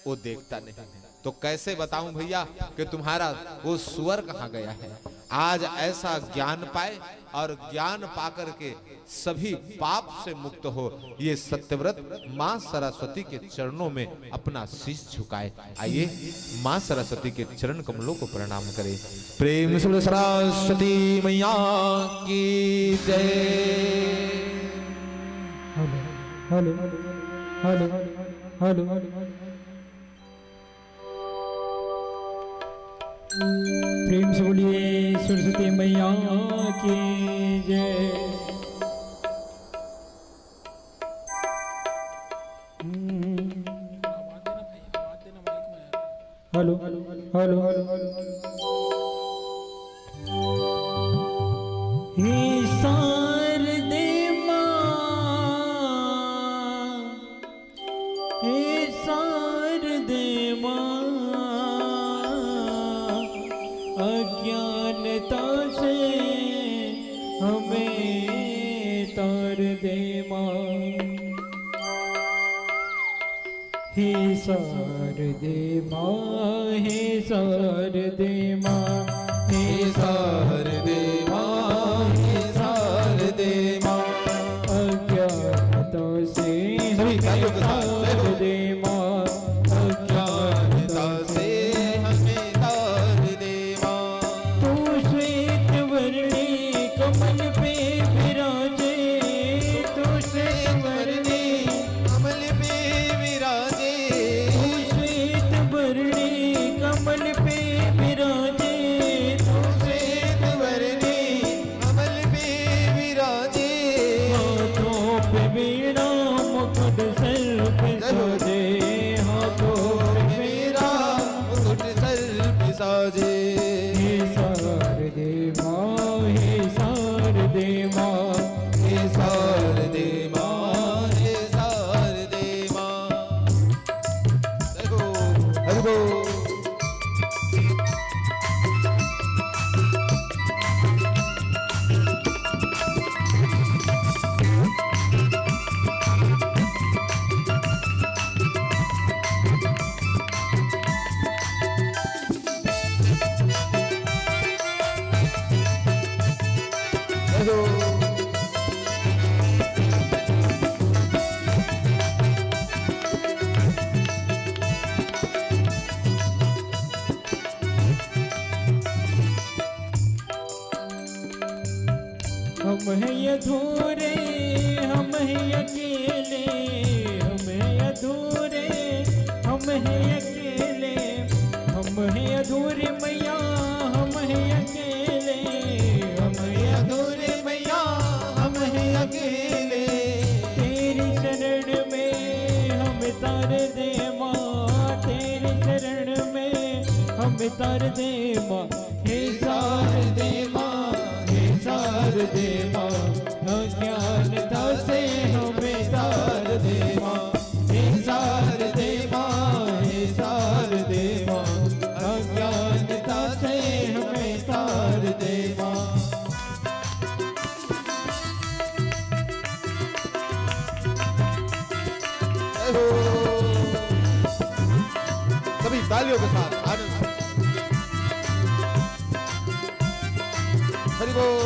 वो देखता नहीं है। तो कैसे बताऊं भैया कि तुम्हारा वो सुअर कहाँ गया है? आज ऐसा ज्ञान पाए और ज्ञान पा करके सभी पाप से मुक्त हो, ये सत्यव्रत माँ सरस्वती के चरणों में अपना शीश झुकाए। आइए, माँ सरस्वती के चरण कमलों को प्रणाम करें। प्रेम से बोलो सरस्वती मैया की जय। Hello, hello, hello, hello. प्रेम से बोलिए सरस्वती मैया की जय। Hello, hello. हे शारदे माँ, हे शारदे माँ, अज्ञानता से हमें तार दे माँ। हे शारदे माँ, हे शारदे माँ, हे शारदे माँ, हे शारदे माँ। अज्ञानता से सभी तालियों के साथ, जय हो। शारदे माँ, अज्ञानता से हमें तार दे माँ। तू श्वेत वर्णी कमल पे विराजे, तू श्वेत वर्णी कमल पे विराजे। तू श्वेत वर्णी कमल पे विराजे। तू श्वेत वर्णी कमल पे विराजे। हाथों पे वीणा मुकुट सर पे साजे। हाथों पे वीणा मुकुट सर पे साजे। हे शारदे माँ, हे शारदे माँ, हे शारदे माँ, हे शारदे माँ। जय हो, हरि बोल। हम हैं अधूरे, हम हैं अकेले, हम हैं अधूरे, हम हैं अकेले। हम हैं अधूरे मैया, हम हैं अकेले, हम हैं अधूरे मैया, हम हैं अकेले। तेरी शरण में हमें तार दे माँ, तेरी शरण में हमें तार दे माँ। हे शारदे माँ, हे शारदे माँ, अज्ञानता से हमें तार दे माँ। हे शारदे माँ, हे शारदे माँ, अज्ञानता से सभी तालियों के साथ आनंद से। हरि बोल।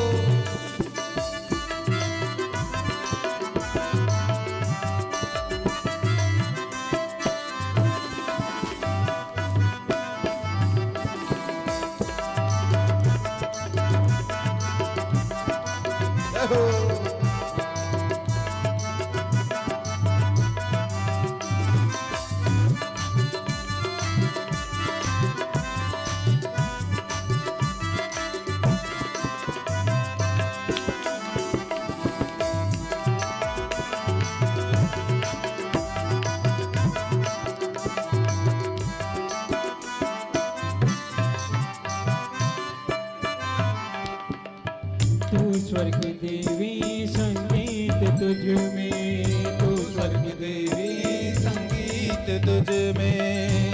तू स्वर्ग देवी, संगीत तुझ में। तू स्वर्ग देवी, संगीत तुझ में।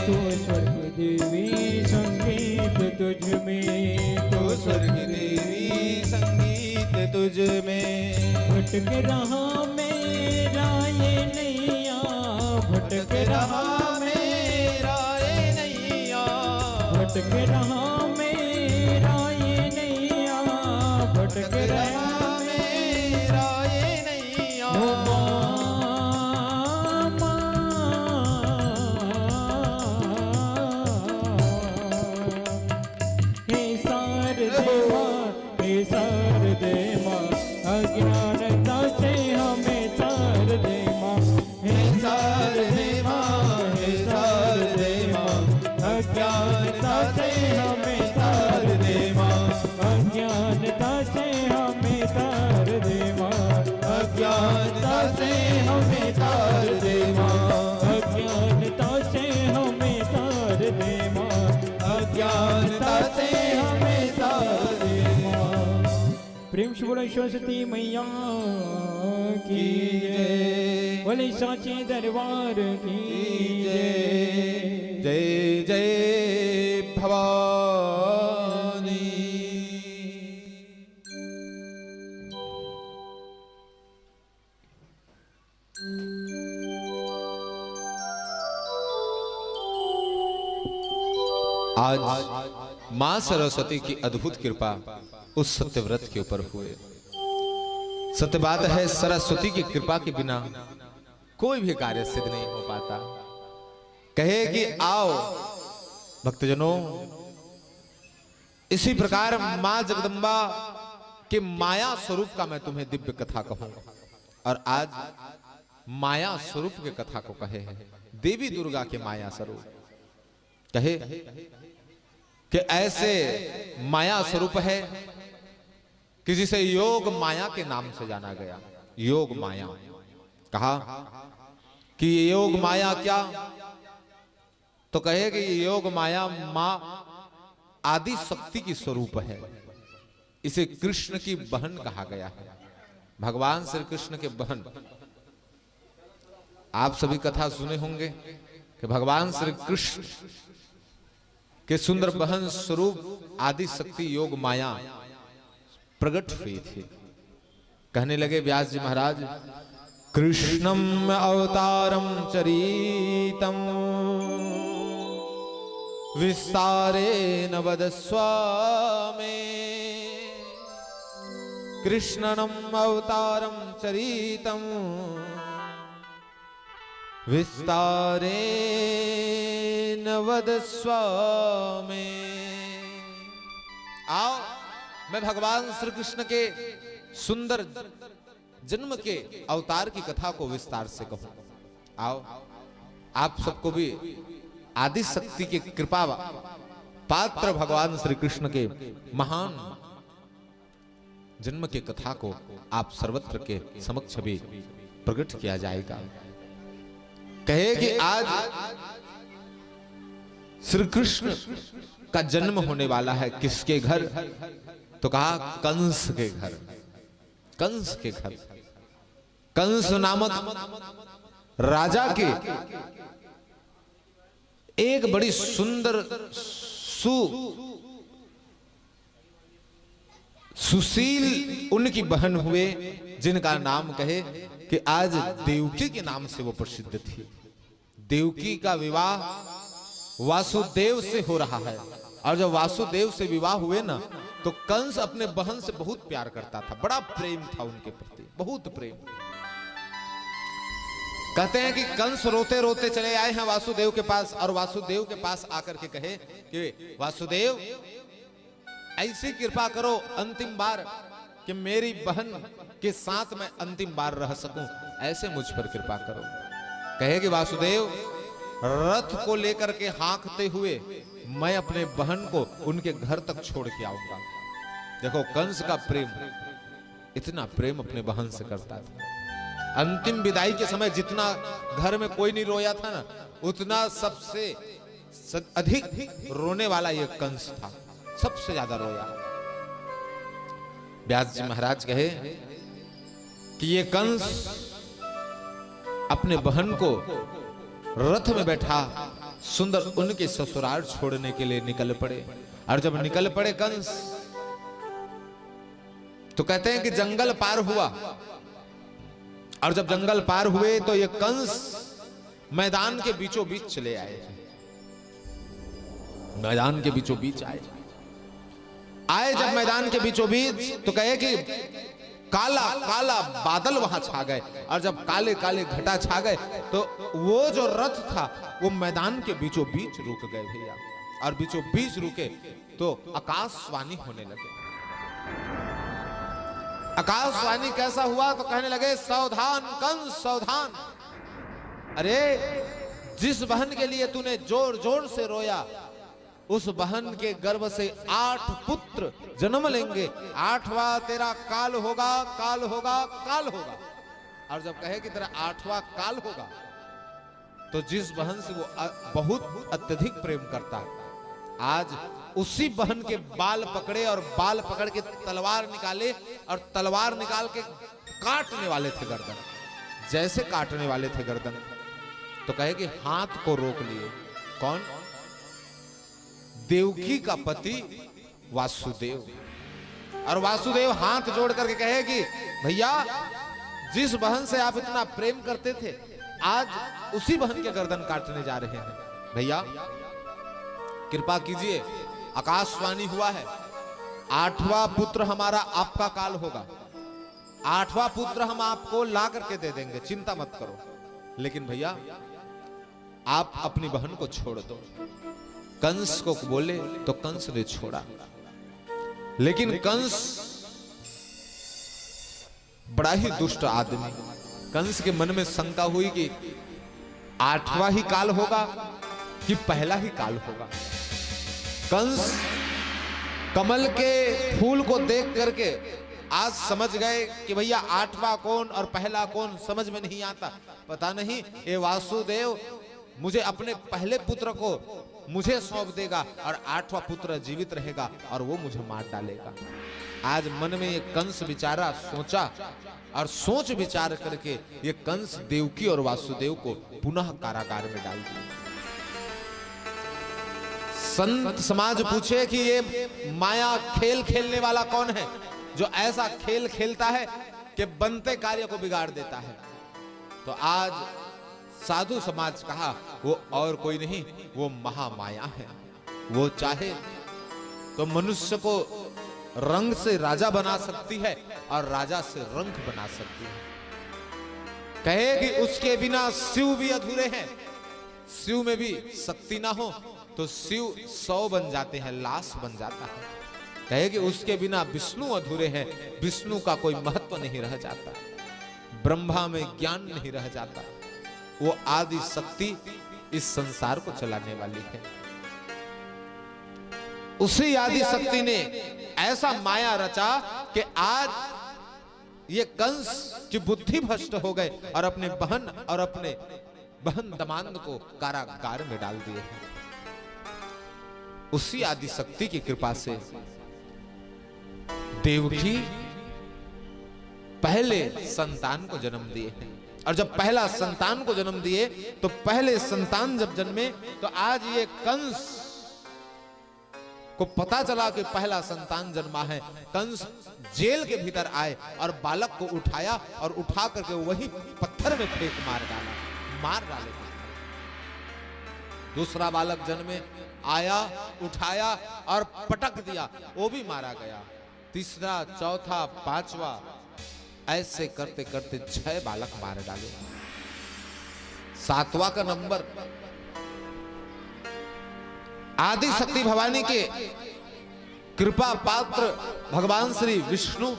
तू स्वर्ग देवी, संगीत तुझ में। तू स्वर्ग देवी, संगीत तुझ में। भटक रहा मेरा ये नैया, भटक रहा मेरा ये नैया। भटक रहा मेरा ये नैया, भटक रहा मेरा ये नैया। ओ माँ, माँ। हे शारदे माँ, हे शारदे माँ, अज्ञानता से हमें तार दे माँ। हे शारदे माँ, हे शारदे माँ, अज्ञानता से हमें तार दे माँ। अज्ञानता से हमें तार दे माँ। अज्ञानता से हमें तार दे माँ। अज्ञानता से हमें तार दे माँ। अज्ञानता से हमें तार दे माँ। प्रेम से बोलो सरस्वती मैया की जय। बोले सांची दरबार की जय। जय जय भवानी। आज मां सरस्वती की अद्भुत कृपा उस सत्यव्रत के ऊपर हुए। सत्य बात है, सरस्वती की कृपा के बिना कोई भी कार्य सिद्ध नहीं हो पाता। कहे कि आओ भक्तजनों, इसी प्रकार मां जगदम्बा के माया स्वरूप का मैं तुम्हें दिव्य कथा कहूं। और आज माया स्वरूप के कथा को कहे हैं, देवी दुर्गा के माया स्वरूप कहे कि ऐसे माया स्वरूप है कि जिसे योग माया के नाम से जाना गया। योग माया कहा कि ये योग माया क्या, तो कहे कि ये योग माया मां आदि शक्ति की स्वरूप है। इसे कृष्ण की बहन कहा गया है, भगवान श्री कृष्ण के बहन। आप सभी कथा सुने होंगे कि भगवान श्री कृष्ण के सुंदर बहन स्वरूप आदि शक्ति योग माया प्रकट हुई थी। कहने लगे व्यास जी महाराज, कृष्णम अवतारम चरितम विस्तारेण वदस्व मे। कृष्णम अवतारम चरितम विस्तारेण वदस्व मे। आओ, मैं भगवान श्री कृष्ण के सुंदर जन्म के अवतार की कथा को विस्तार से कहूं। आओ, आप सबको भी आदि शक्ति के कृपा पात्र भगवान श्री कृष्ण के महान जन्म के कथा को आप सर्वत्र के समक्ष भी प्रकट किया जाएगा। कहे कि आज श्री कृष्ण का जन्म होने वाला है। किसके घर? तो कहा, कंस के घर। कंस के घर, कंस नामक राजा के एक बड़ी सुंदर सु सुशील उनकी बहन हुए, जिनका नाम कहे कि आज देवकी के नाम से वो प्रसिद्ध थी। देवकी का विवाह वासुदेव से हो रहा है, और जब वासुदेव से विवाह हुए ना, तो कंस अपने बहन से बहुत प्यार करता था, बड़ा प्रेम था उनके प्रति, बहुत प्रेम। कहते हैं कि कंस रोते रोते चले आए हैं वासुदेव के पास, और वासुदेव के पास आकर के कहे कि वासुदेव, ऐसी कृपा करो अंतिम बार कि मेरी बहन के साथ मैं अंतिम बार रह सकूं, ऐसे मुझ पर कृपा करो। कहे कि वासुदेव, रथ को लेकर के हाँकते हुए मैं अपने बहन को उनके घर तक छोड़ के आऊंगा। देखो, कंस का प्रेम, इतना प्रेम अपने बहन से करता था। अंतिम विदाई के समय जितना घर में कोई नहीं रोया था ना, उतना सबसे स-, अधिक रोने वाला ये कंस था, सबसे ज्यादा रोया। व्यास जी महाराज कहे कि ये कंस अपने बहन को रथ में बैठा सुंदर उनके ससुराल छोड़ने के लिए निकल पड़े। और जब निकल पड़े कंस, तो कहते हैं कि जंगल पार हुआ, और जब जंगल पार हुए तो ये कंस मैदान के बीचों बीच चले आए, मैदान के बीचों बीच आए। आए जब मैदान के बीचों बीच, तो कहे कि काला काला बादल वहां छा गए, और जब काले काले घटा छा गए, तो वो जो रथ था, वो मैदान के बीचों बीच रुक गए भैया। और बीचों बीच रुके तो आकाशवाणी होने लगे। आकाशवाणी कैसा हुआ? तो कहने लगे, सावधान कंस, सावधान। अरे, जिस बहन के लिए तूने जोर जोर से रोया, उस बहन के गर्भ से आठ पुत्र जन्म लेंगे। आठवां तेरा काल होगा, काल होगा, काल होगा। और जब कहे कि तेरा आठवां काल होगा, तो जिस बहन से वो अ-, बहुत अत्यधिक प्रेम करता है, आज उसी बहन के बाल पकड़े और बाल पकड़ के तलवार निकाले, और तलवार निकाल के काटने वाले थे गर्दन। जैसे काटने वाले थे गर्दन, तो कहे कि हाथ को रोक लिए। कौन? देवकी का पति वासुदेव। और वासुदेव हाथ जोड़ करके कहे कि भैया, जिस बहन से आप इतना प्रेम करते थे, आज उसी बहन के गर्दन काटने जा रहे हैं। भैया, कृपा कीजिए, आकाशवाणी हुआ है, आठवां पुत्र हमारा आपका काल होगा, आठवां पुत्र हम आपको ला करके दे देंगे, चिंता मत करो। लेकिन भैया, आप अपनी बहन को छोड़ दो। कंस को बोले तो कंस ने छोड़ा, लेकिन कंस बड़ा ही दुष्ट आदमी। कंस के मन में शंका हुई कि आठवां ही काल होगा कि पहला ही काल होगा। कंस कमल के फूल को देख करके आज समझ गए कि भैया, आठवां कौन और पहला कौन, समझ में नहीं आता। पता नहीं ये वासुदेव मुझे अपने पहले पुत्र को मुझे सौंप देगा और आठवां पुत्र जीवित रहेगा और वो मुझे मार डालेगा। आज मन में ये कंस बेचारा सोचा और सोच विचार करके ये कंस देवकी और वासुदेव को पुनः कारागार में डाल दिया। संत समाज पूछे कि ये माया खेल खेलने वाला कौन है, जो ऐसा खेल खेलता है कि बनते कार्य को बिगाड़ देता है? तो आज साधु समाज कहा, वो और कोई नहीं, वो महामाया है। वो चाहे तो मनुष्य को रंग से राजा बना सकती है और राजा से रंक बना सकती है। कहे कि उसके बिना शिव भी अधूरे हैं, शिव में भी शक्ति ना हो तो शिव शव बन जाते हैं, लाश बन जाता है। कहे कि उसके बिना विष्णु अधूरे हैं, विष्णु का कोई महत्व नहीं रह जाता, ब्रह्मा में ज्ञान नहीं रह जाता। वो आदि शक्ति इस संसार को चलाने वाली है। उसी आदि शक्ति ने ऐसा माया रचा कि आज ये कंस की बुद्धि भ्रष्ट हो गए और अपने बहन और अपने बहन दमांद को कारागार में डाल दिए हैं। उसी आदि शक्ति की कृपा से देवकी पहले संतान को जन्म दिए हैं, और जब पहला संतान को जन्म दिए तो पहले संतान जब जन्मे तो आज ये कंस को पता चला कि पहला संतान जन्मा है। कंस जेल के भीतर आए और बालक को उठाया और उठा करके वही पत्थर में फेंक मार डाला, मार डाले। दूसरा बालक जन्मे, आया, उठाया और पटक दिया, वो भी मारा गया। तीसरा, चौथा, पांचवा, ऐसे करते करते छह बालक मार डाले। सातवां का नंबर आदि शक्ति भवानी के कृपा पात्र भगवान श्री विष्णु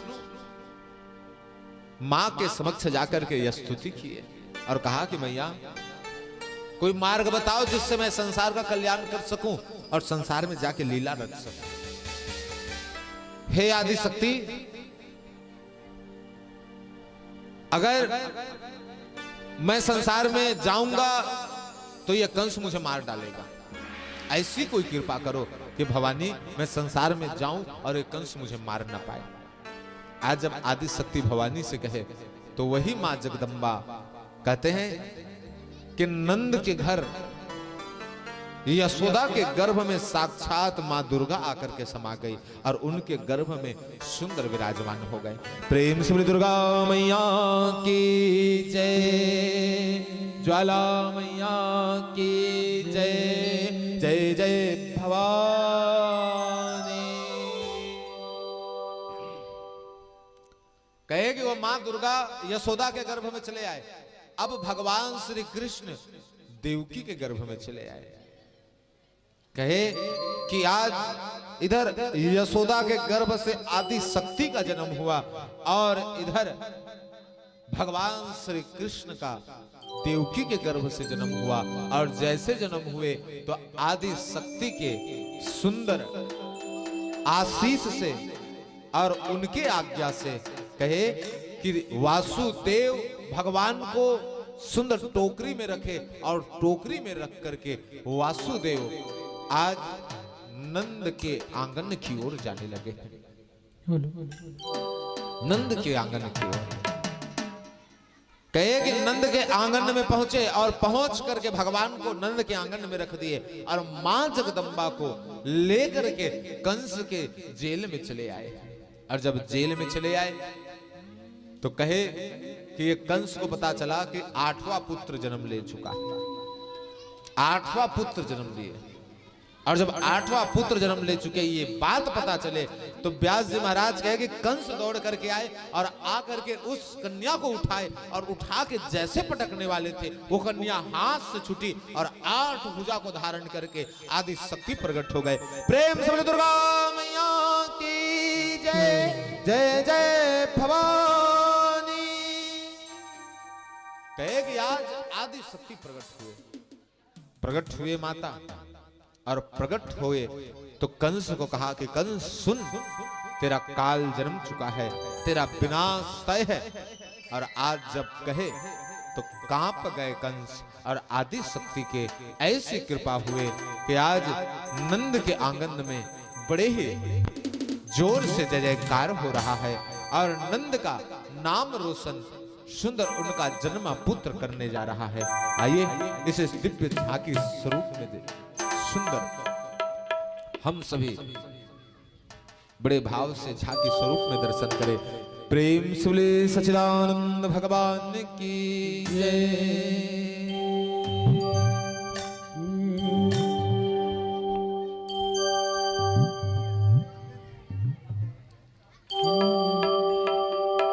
मां के समक्ष जाकर के यह स्तुति किए और कहा कि मैया, कोई मार्ग बताओ जिससे मैं संसार का कल्याण कर सकूं और संसार में जाके लीला रच सकूं। हे आदि शक्ति, अगर मैं संसार में जाऊंगा तो यह कंस मुझे मार डालेगा। ऐसी कोई कृपा करो कि भवानी, मैं संसार में जाऊं और ये कंस मुझे मार ना पाए। आज जब आदि शक्ति भवानी से कहे तो वही मां जगदम्बा कहते हैं कि नंद के घर यशोदा के गर्भ में साक्षात मां दुर्गा आकर के समा गई और उनके गर्भ में सुंदर विराजमान हो गए। प्रेम से बोले दुर्गा मैया की जय, ज्वाला मैया की जय, जय जय भवानी। कहे कि वो मां दुर्गा यशोदा के गर्भ में चले आए, अब भगवान श्री कृष्ण देवकी के गर्भ में चले आए। कहे कि आज इधर यशोदा के गर्भ से आदि शक्ति का जन्म हुआ और इधर भगवान श्री कृष्ण का देवकी के गर्भ से जन्म हुआ और जैसे जन्म हुए तो आदि शक्ति के सुंदर आशीष से और उनके आज्ञा से कहे कि वासुदेव भगवान को सुंदर टोकरी में रखे और टोकरी में रख करके वासुदेव आज नंद के आंगन की ओर जाने लगे। नंद के आंगन की ओर। कहे कि नंद के आंगन में पहुंचे और पहुंच करके भगवान को नंद के आंगन में रख दिए और मां जगदम्बा को लेकर के कंस के जेल में चले आए। और जब जेल में चले आए तो कहे कि ये कंस को पता चला कि आठवां पुत्र जन्म ले चुका है, आठवां पुत्र जन्म लिए। और जब आठवां पुत्र जन्म ले चुके, ये बात पता चले, तो व्यास जी महाराज कहे कि कंस दौड़ करके आए और आ करके उस कन्या को उठाए और उठा के जैसे पटकने वाले थे, वो कन्या हाथ से छूटी और आठ भुजा को धारण करके आदि शक्ति प्रकट हो गए। प्रेम से बोले दुर्गा मैया की जय, जय जय भवानी। कहे कि आज आदि शक्ति प्रकट हुए, प्रकट हुए माता। और प्रकट हुए तो कंस को कहा कि कंस सुन, तेरा काल जन्म चुका है, तेरा विनाश तय है। और आज जब कहे तो कांप गए कंस और आदि शक्ति के ऐसी कृपा हुए कि आज नंद के आंगन में बड़े ही जोर से जय जयकार हो रहा है और नंद का नाम रोशन सुंदर उनका जन्म पुत्र करने जा रहा है। आइए इस दिव्य झांकी स्वरूप में दे सुंदर हम सभी बड़े भाव से झांकी स्वरूप में दर्शन करें। प्रेम से बोले सच्चिदानंद भगवान की जय।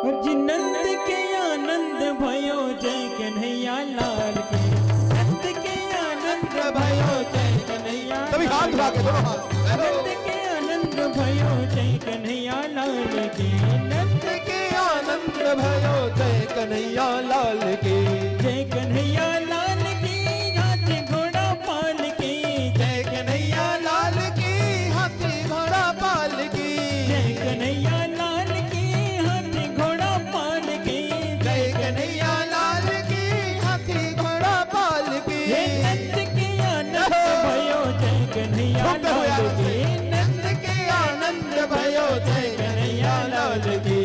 और जी नंद के आनंद भयो जय कन्हैया लाल की। नंद के आनंद भयो जय कन्हैया सभी हाथ उठा के दोनों हाथ। नंद के आनंद भयो जय कन्हैया लाल की। नंद के आनंद भयो जय कन्हैया लाल की। जय कन्हैया लाल की, हाथी घोड़ा पाल की। जय कन्हैया लाल की, हाथी घोड़ा पाल की। जय कन्हैया लाल की, हाथी घोड़ा पाल की। जय कन्हैया लाल की, हाथी घोड़ा पाल की। हे नंद के आनंद भयो जय कन्हैया लाल की। नंद के आनंद भयो जय कन्हैया लाल की।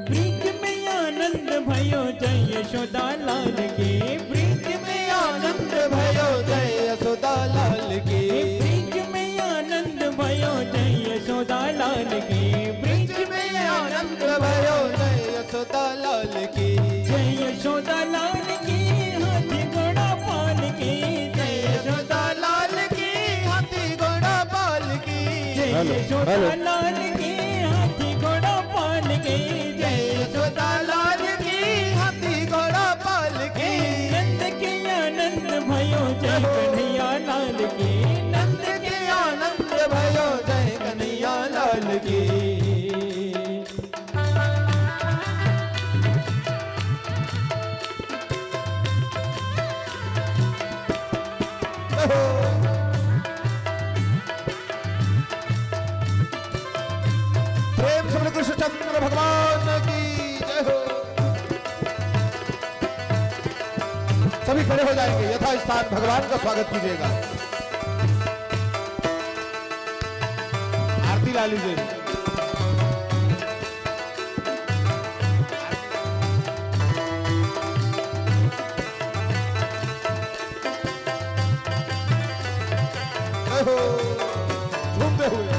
ब्रिज में आनंद भयो जय यशोदा लाल की। ब्रिज में आनंद भयो जय यशोदा लाल की। ब्रिज में आनंद भयो जय यशोदा लाल की। ब्रिज में आनंद भयो जय यशोदा लाल की। जय यशोदा लाल की, हाथी घोड़ा पाल की। जय यशोदा लाल की, हाथी घोड़ा पाल की। जय हेलो, यशोदा हेलो। लाल की, हाथी घोड़ा पाल की। जय यशोदा लाल की, हाथी घोड़ा पाल की। नंद के आनंद भयो जय कन्हैया लाल की। नंद के आनंद भयो जय कन्हैया लाल की। प्रेम से बोलो कृष्णचंद्र भगवान की जय हो। सभी खड़े हो जाएंगे, यथास्थान भगवान का स्वागत कीजिएगा। आरती ला लीजिए। जय हो, झूमते हुए।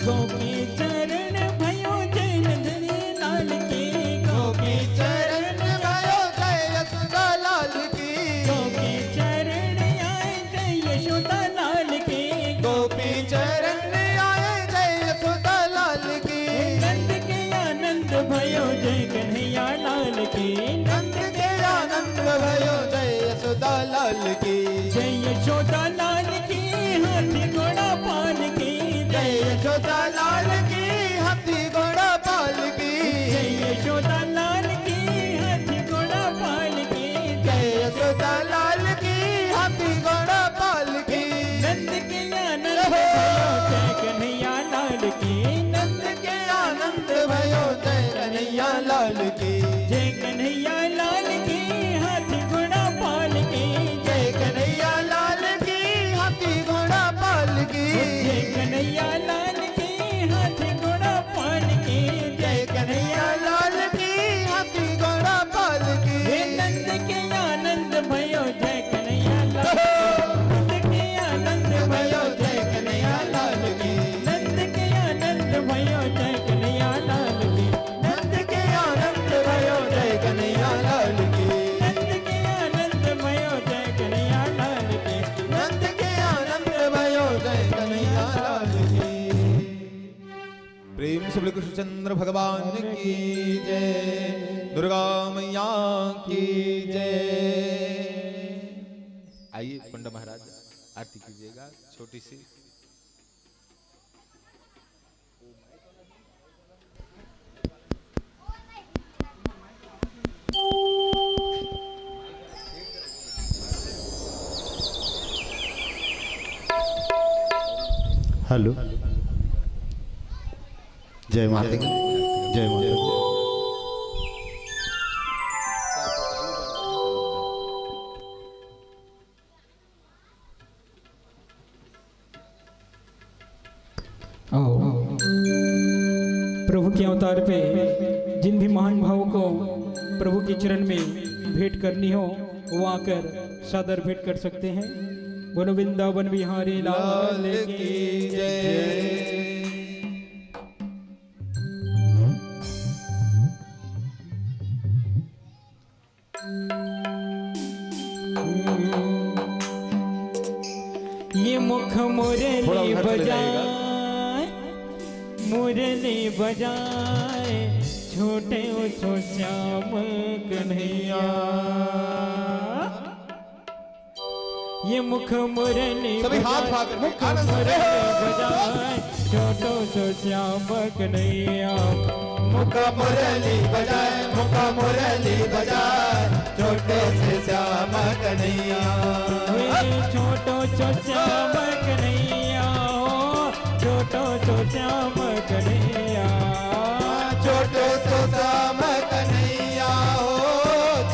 गोपी चरण भयो जय नंदनी लाल की। गोपी चरण भयो जय यशोदा लाल की। गोपी चरण आए जय यशोदा लाल की। गोपी चरण आए जय यशोदा लाल की। नंद के आनंद भयो जय कन्हैया लाल की। नंद के आनंद भयो जय यशोदा लाल की। जय यशोदा लाल की, हाथी घोड़ा पाल की। जय यशोदा लाल की, हाथी घोड़ा पाल की। जय यशोदा लाल की, हाथी घोड़ा पाल की। जय यशोदा लाल की, हाथी घोड़ा पाल की। नंद के आनंद भयो जय कन्हैया लाल की। नंद के आनंद भयो जय कन्हैया लाल की। जय कन्हैया लाल की, हाथी घोड़ा पाल की। जय कन्हैया लाल की, हाथी घोड़ा पाल की। जय कन्हैया लाल की, हाथी घोड़ा पाल की। जय कन्हैया लाल की, हाथी घोड़ा पाल की। हे नंद के आनंद भयो जय कन्हैया लाल की। नंद के आनंद भयो जय कन्हैया लाल की। नंद के आनंद भयो जय कन्हैया लाल की। नंद के आनंद भयो जय कन्हैया लाल की। नंद के आनंद भयो जय कन्हैया लाल की। नंद के आनंद भयो जय कन्हैया लाल की। प्रेम से बोले कृष्णचंद्र भगवान की जय, दुर्गा मैया की जय। आइए पंडा महाराज, आरती कीजिएगा छोटी सी। हेलो, जय माता दी, जय माता दी। आओ, प्रभु के अवतार पे जिन भी महानुभावों को प्रभु के चरण में भेंट करनी हो, वो आकर सादर भेंट कर सकते हैं। बोलो वृंदावन बिहारी लाल की जय। ये मुख मुरली थोड़ा उधर चले जाइएगा। बजाए, मुरली बजाए, छोटे सो श्याम कन्हैया। ये मुख मुरली सभी हाथ बजाए, उठा के मुख आनंद से मुरली बजाए, छोटो सो श्याम कन्हैया। मुख मुरली बजाए, मुख मुरली बजाए, छोटो सो श्याम कन्हैया। हे छोटो सो श्याम कन्हैया, ओ छोटो सो श्याम कन्हैया। छोटो सो श्याम कन्हैया, ओ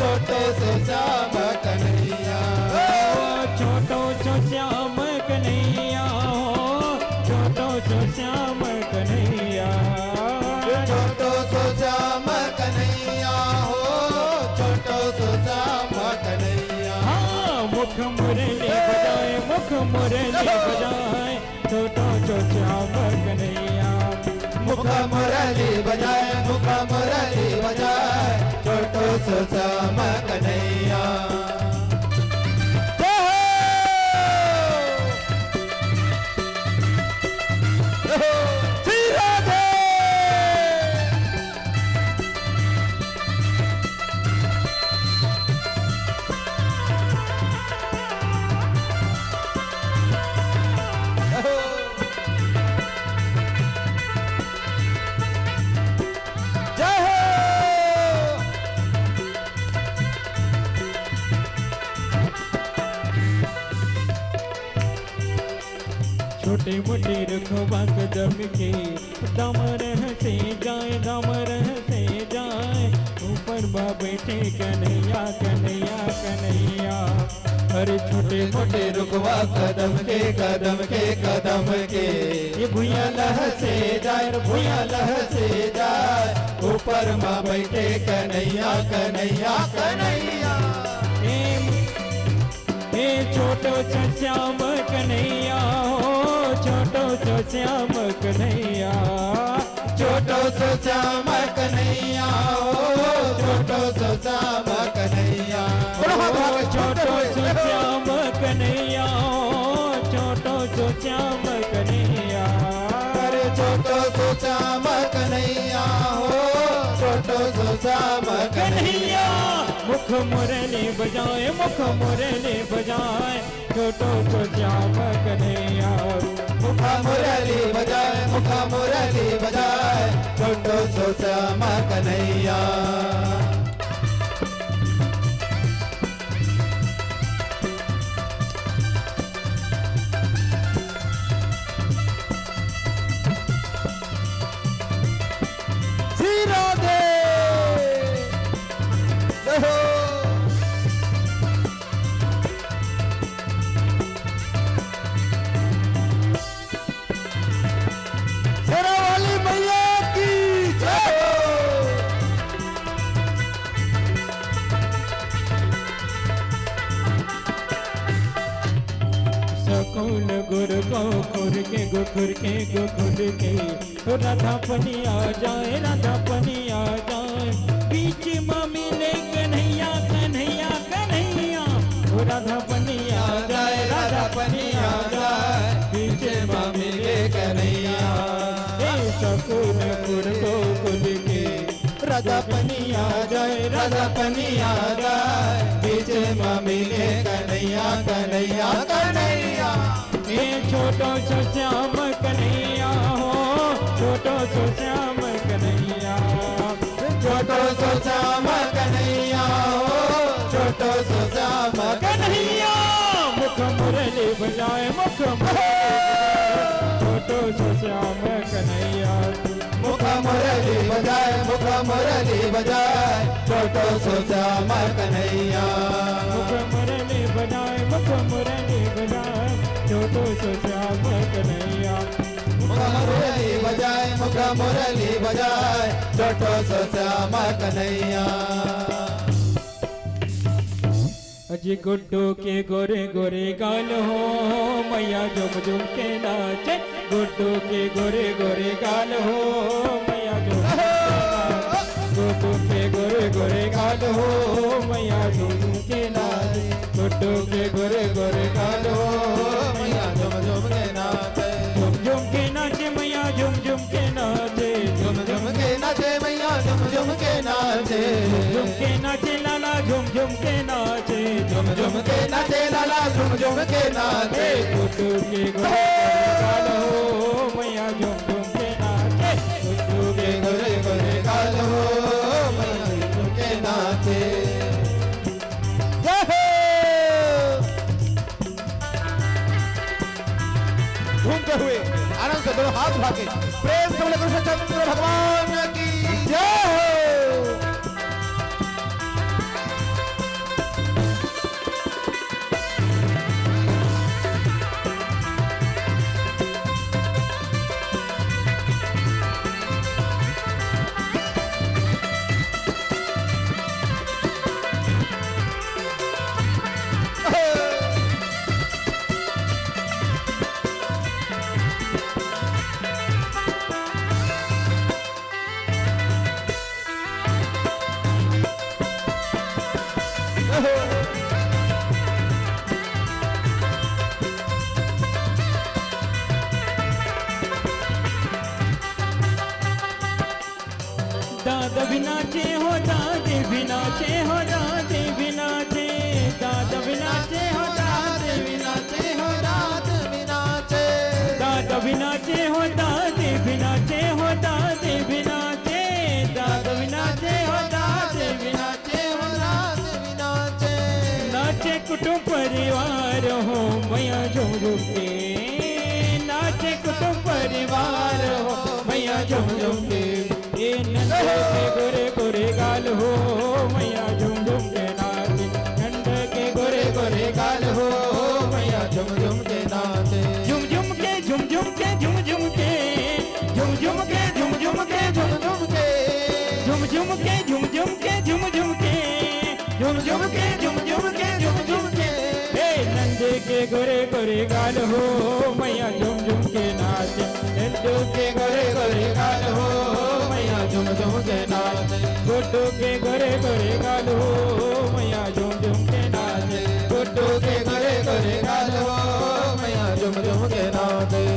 छोटो सो श्याम मुख मुरली बजाए, मुख मुरली बजाए, छोटो सो श्याम कन्हैया। मुख मुरली बजाए, मुख मुरली बजाए, छोटो सो श्याम कन्हैया। जय हो। जय हो। श्री राधे। जय हो। छोटे मोटे रुखवा कदम के, दाम रहसे जाए, दाम रहसे जाए, ऊपर बा बैठे कन्हैया, कन्हैया, कन्हैया। अरे छोटे मोटे रुखवा कदम के, कदम के, कदम के, ये भुइयां लहसे जाए, भुइयां लहसे जाए, ऊपर मा बैठे कन्हैया, कन्हैया, कन्हैया। ए ए छोटो सो श्याम कन्हैया हो, छोटो सो श्याम कन्हैया। छोटो सो श्याम कन्हैया हो, छोटो सो श्याम कन्हैया। बोलो हाथ उठा के, छोटो सो श्याम कन्हैया हो, छोटो सो श्याम कन्हैया। अरे छोटो सो श्याम कन्हैया हो, छोटो सो श्याम कन्हैया। मुख मुरली बजाए, मुख मुरली बजाए, छोटो सो श्याम कन्हैया। मुख मुरली बजाए, मुख मुरली बजाए, छोटो सो श्याम कन्हैया। श्री राधे। जय हो। शेरावाली मैया की जय हो। सकुन गुर गोखुर के, गोखुर के, गोखुर के, राधा पनिया जाए, राधा पनिया जाए, बीच मा मिले कन्हैया, कन्हैया, कन्हैया। ओ राधा पनिया जाए, राधा पनिया जाए, बीच मा मिले कन्हैया। ए सकुन गुर गोखुर के, राधा पनिया जाए, राधा पनिया जाए, बीच मा मिले कन्हैया, कन्हैया, कन्हैया। ए छोटो सो श्याम कन्हैया हो, छोटो सो श्याम कन्हैया। छोटो सो श्याम कन्हैया हो, छोटो सो श्याम कन्हैया। मुख मुरली बजाए, मुख मुरली बजाए, छोटो सो श्याम कन्हैया। मुख मुरली बजाए, मुख मुरली बजाए, छोटो सो श्याम कन्हैया। मुख मुरली बजाए, मुख मुरली बजाए, छोटो सो श्याम कन्हैया। मुख मुरली बजाए, मुख मुरली बजाए, छोटो सो श्याम कन्हैया। अजी गुड्डू के गोरे गोरे गाल हो, मैया झुम झुम के नाचे। गुड्डू के गोरे गोरे गाल हो, मैया झुम झुम के नाचे। गुड्डू के गोरे गोरे गाल हो, मैया झुम झुम के नाचे। गुड्डू के गोरे गोरे गाल हो, मैया झुम झुम के नाचे। झुम झुम के नाचे मैया, झुम झुम के नाचे। झुम झुम के नाचे मैया, झुम झुम के नाचे। झुम झुम के नाचे लाला, झुम झुम के नाचे। झुम झुम के नाचे लाला, झुम झुम के नाचे। गुड्डू के गोरे गोरे गाल हो, मैया झुम झुम के नाचे। गुड्डू के गोरे गोरे गाल हो, मैया झुम झुम के नाचे। जय हो। घूमते हुए आनंद से दोनों हाथ उठा के प्रेम से बोले कृष्णचंद्र भगवान की जय हो। दादा भी नाचे हो, दादी भी नाचे हो, दादी भी नाचे। दादा भी नाचे हो, दादी भी नाचे हो, दादी भी नाचे। दादा भी नाचे हो, दादी भी नाचे हो, दादी भी नाचे। दादा भी नाचे हो, दादी भी नाचे हो, दादी भी नाचे। नाचे कुटुंब परिवार हो, मैया झुम झुम के। नाचे कुटुंब परिवार हो, मैया झुम झुम के। ए नंद के गोरे गोरे गाल हो, मैया झुम झुम के नाचे। नंद के गोरे गोरे गाल हो, मैया झुम झुम के नाचे। झुम झुम के, झुम झुम के, झुम झुम के। झुम झुम के, झुम झुम के, झुम झुम के। झुम झुम के, झुम झुम के, झुम झुम के। झुम झुम के, झुम झुम के, झुम झुम के। हे नंद के गोरे गोरे गाल हो, मैया झुम झुम के नाचे। नंद के गोरे गोरे गाल हो, मैया झुम झुम के नाचे। गुड्डू के गोरे गोरे गाल हो, मैया झुम झुम के नाचे। गुड्डू के गोरे गोरे गाल हो, मैया झुम झुम के नाचे।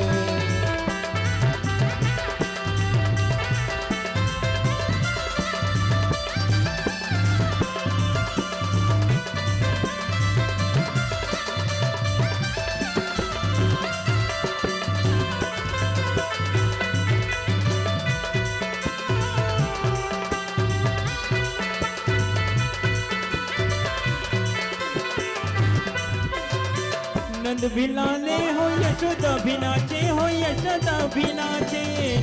नंद भी लाले हो, यशोदा भी नाचे हो, यशोदा भी नाचे।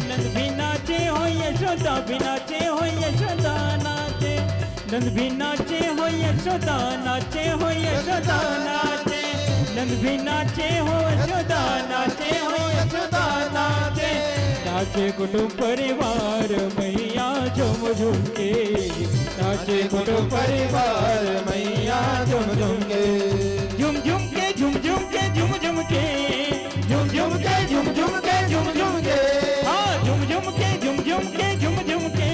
नंद भी नाचे हो, यशोदा भी नाचे हो, यशोदा नाचे। नंद भी नाचे हो, यशोदा नाचे हो, यशोदा नाचे। नंद भी नाचे हो, यशोदा नाचे हो, यशोदा नाचे। नाचे कुटुंब परिवार मैया झुम झुम के। नाचे कुटुंब परिवार मैया झुम झुम के। झुम झुम के, झुम झुम के, झुम झुम के। झुम झुम के, झुम झुम के, झुम झुम के। हाँ, झुम झुम के, झुम झुम के, झुम झुम के।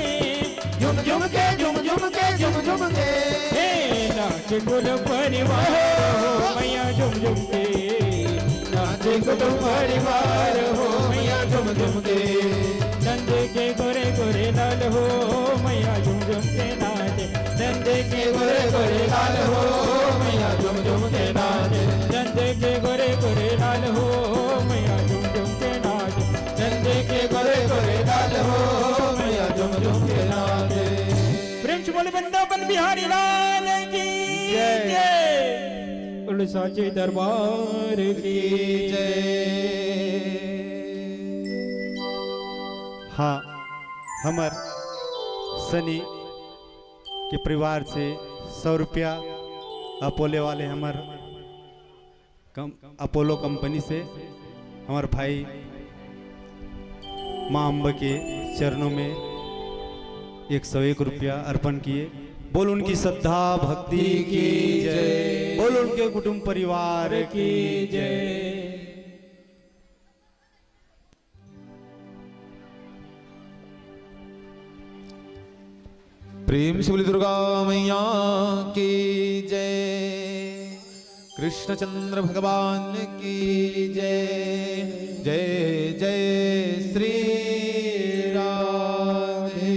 झुम झुम के, झुम झुम के, झुम झुम के। हे नाचे कुटुंब परिवार हो, मैया झुम झुम के। नाचे कुटुंब परिवार हो, मैया झुम झुम के। नंद के गोरे गोरे लाल हो, मैया झुम झुम के नाचे। नंद के गोरे गोरे लाल हो, मैया झुम झुम के नाचे। नंद के गोरे गोरे लाल हो, मैया झुम झुम के नाचे। नंद के गोरे गोरे लाल हो, मैया झुम झुम के नाचे। प्रेम से बोले वृंदावन बिहारी लाल की जय। जय। बोले साचे दरबार की जय। हाँ, हमर सनी के परिवार से सौ रुपया अपोले वाले हमर कम-, अपोलो कंपनी से हमर भाई माँ अम्बा के चरणों में एक सौ एक रुपया अर्पण किए। बोल उनकी श्रद्धा भक्ति की जय, बोल उनके कुटुंब परिवार की जय। प्रेम से बोली दुर्गा मैया की जय, कृष्णचंद्र भगवान की जय। जय जय श्री राधे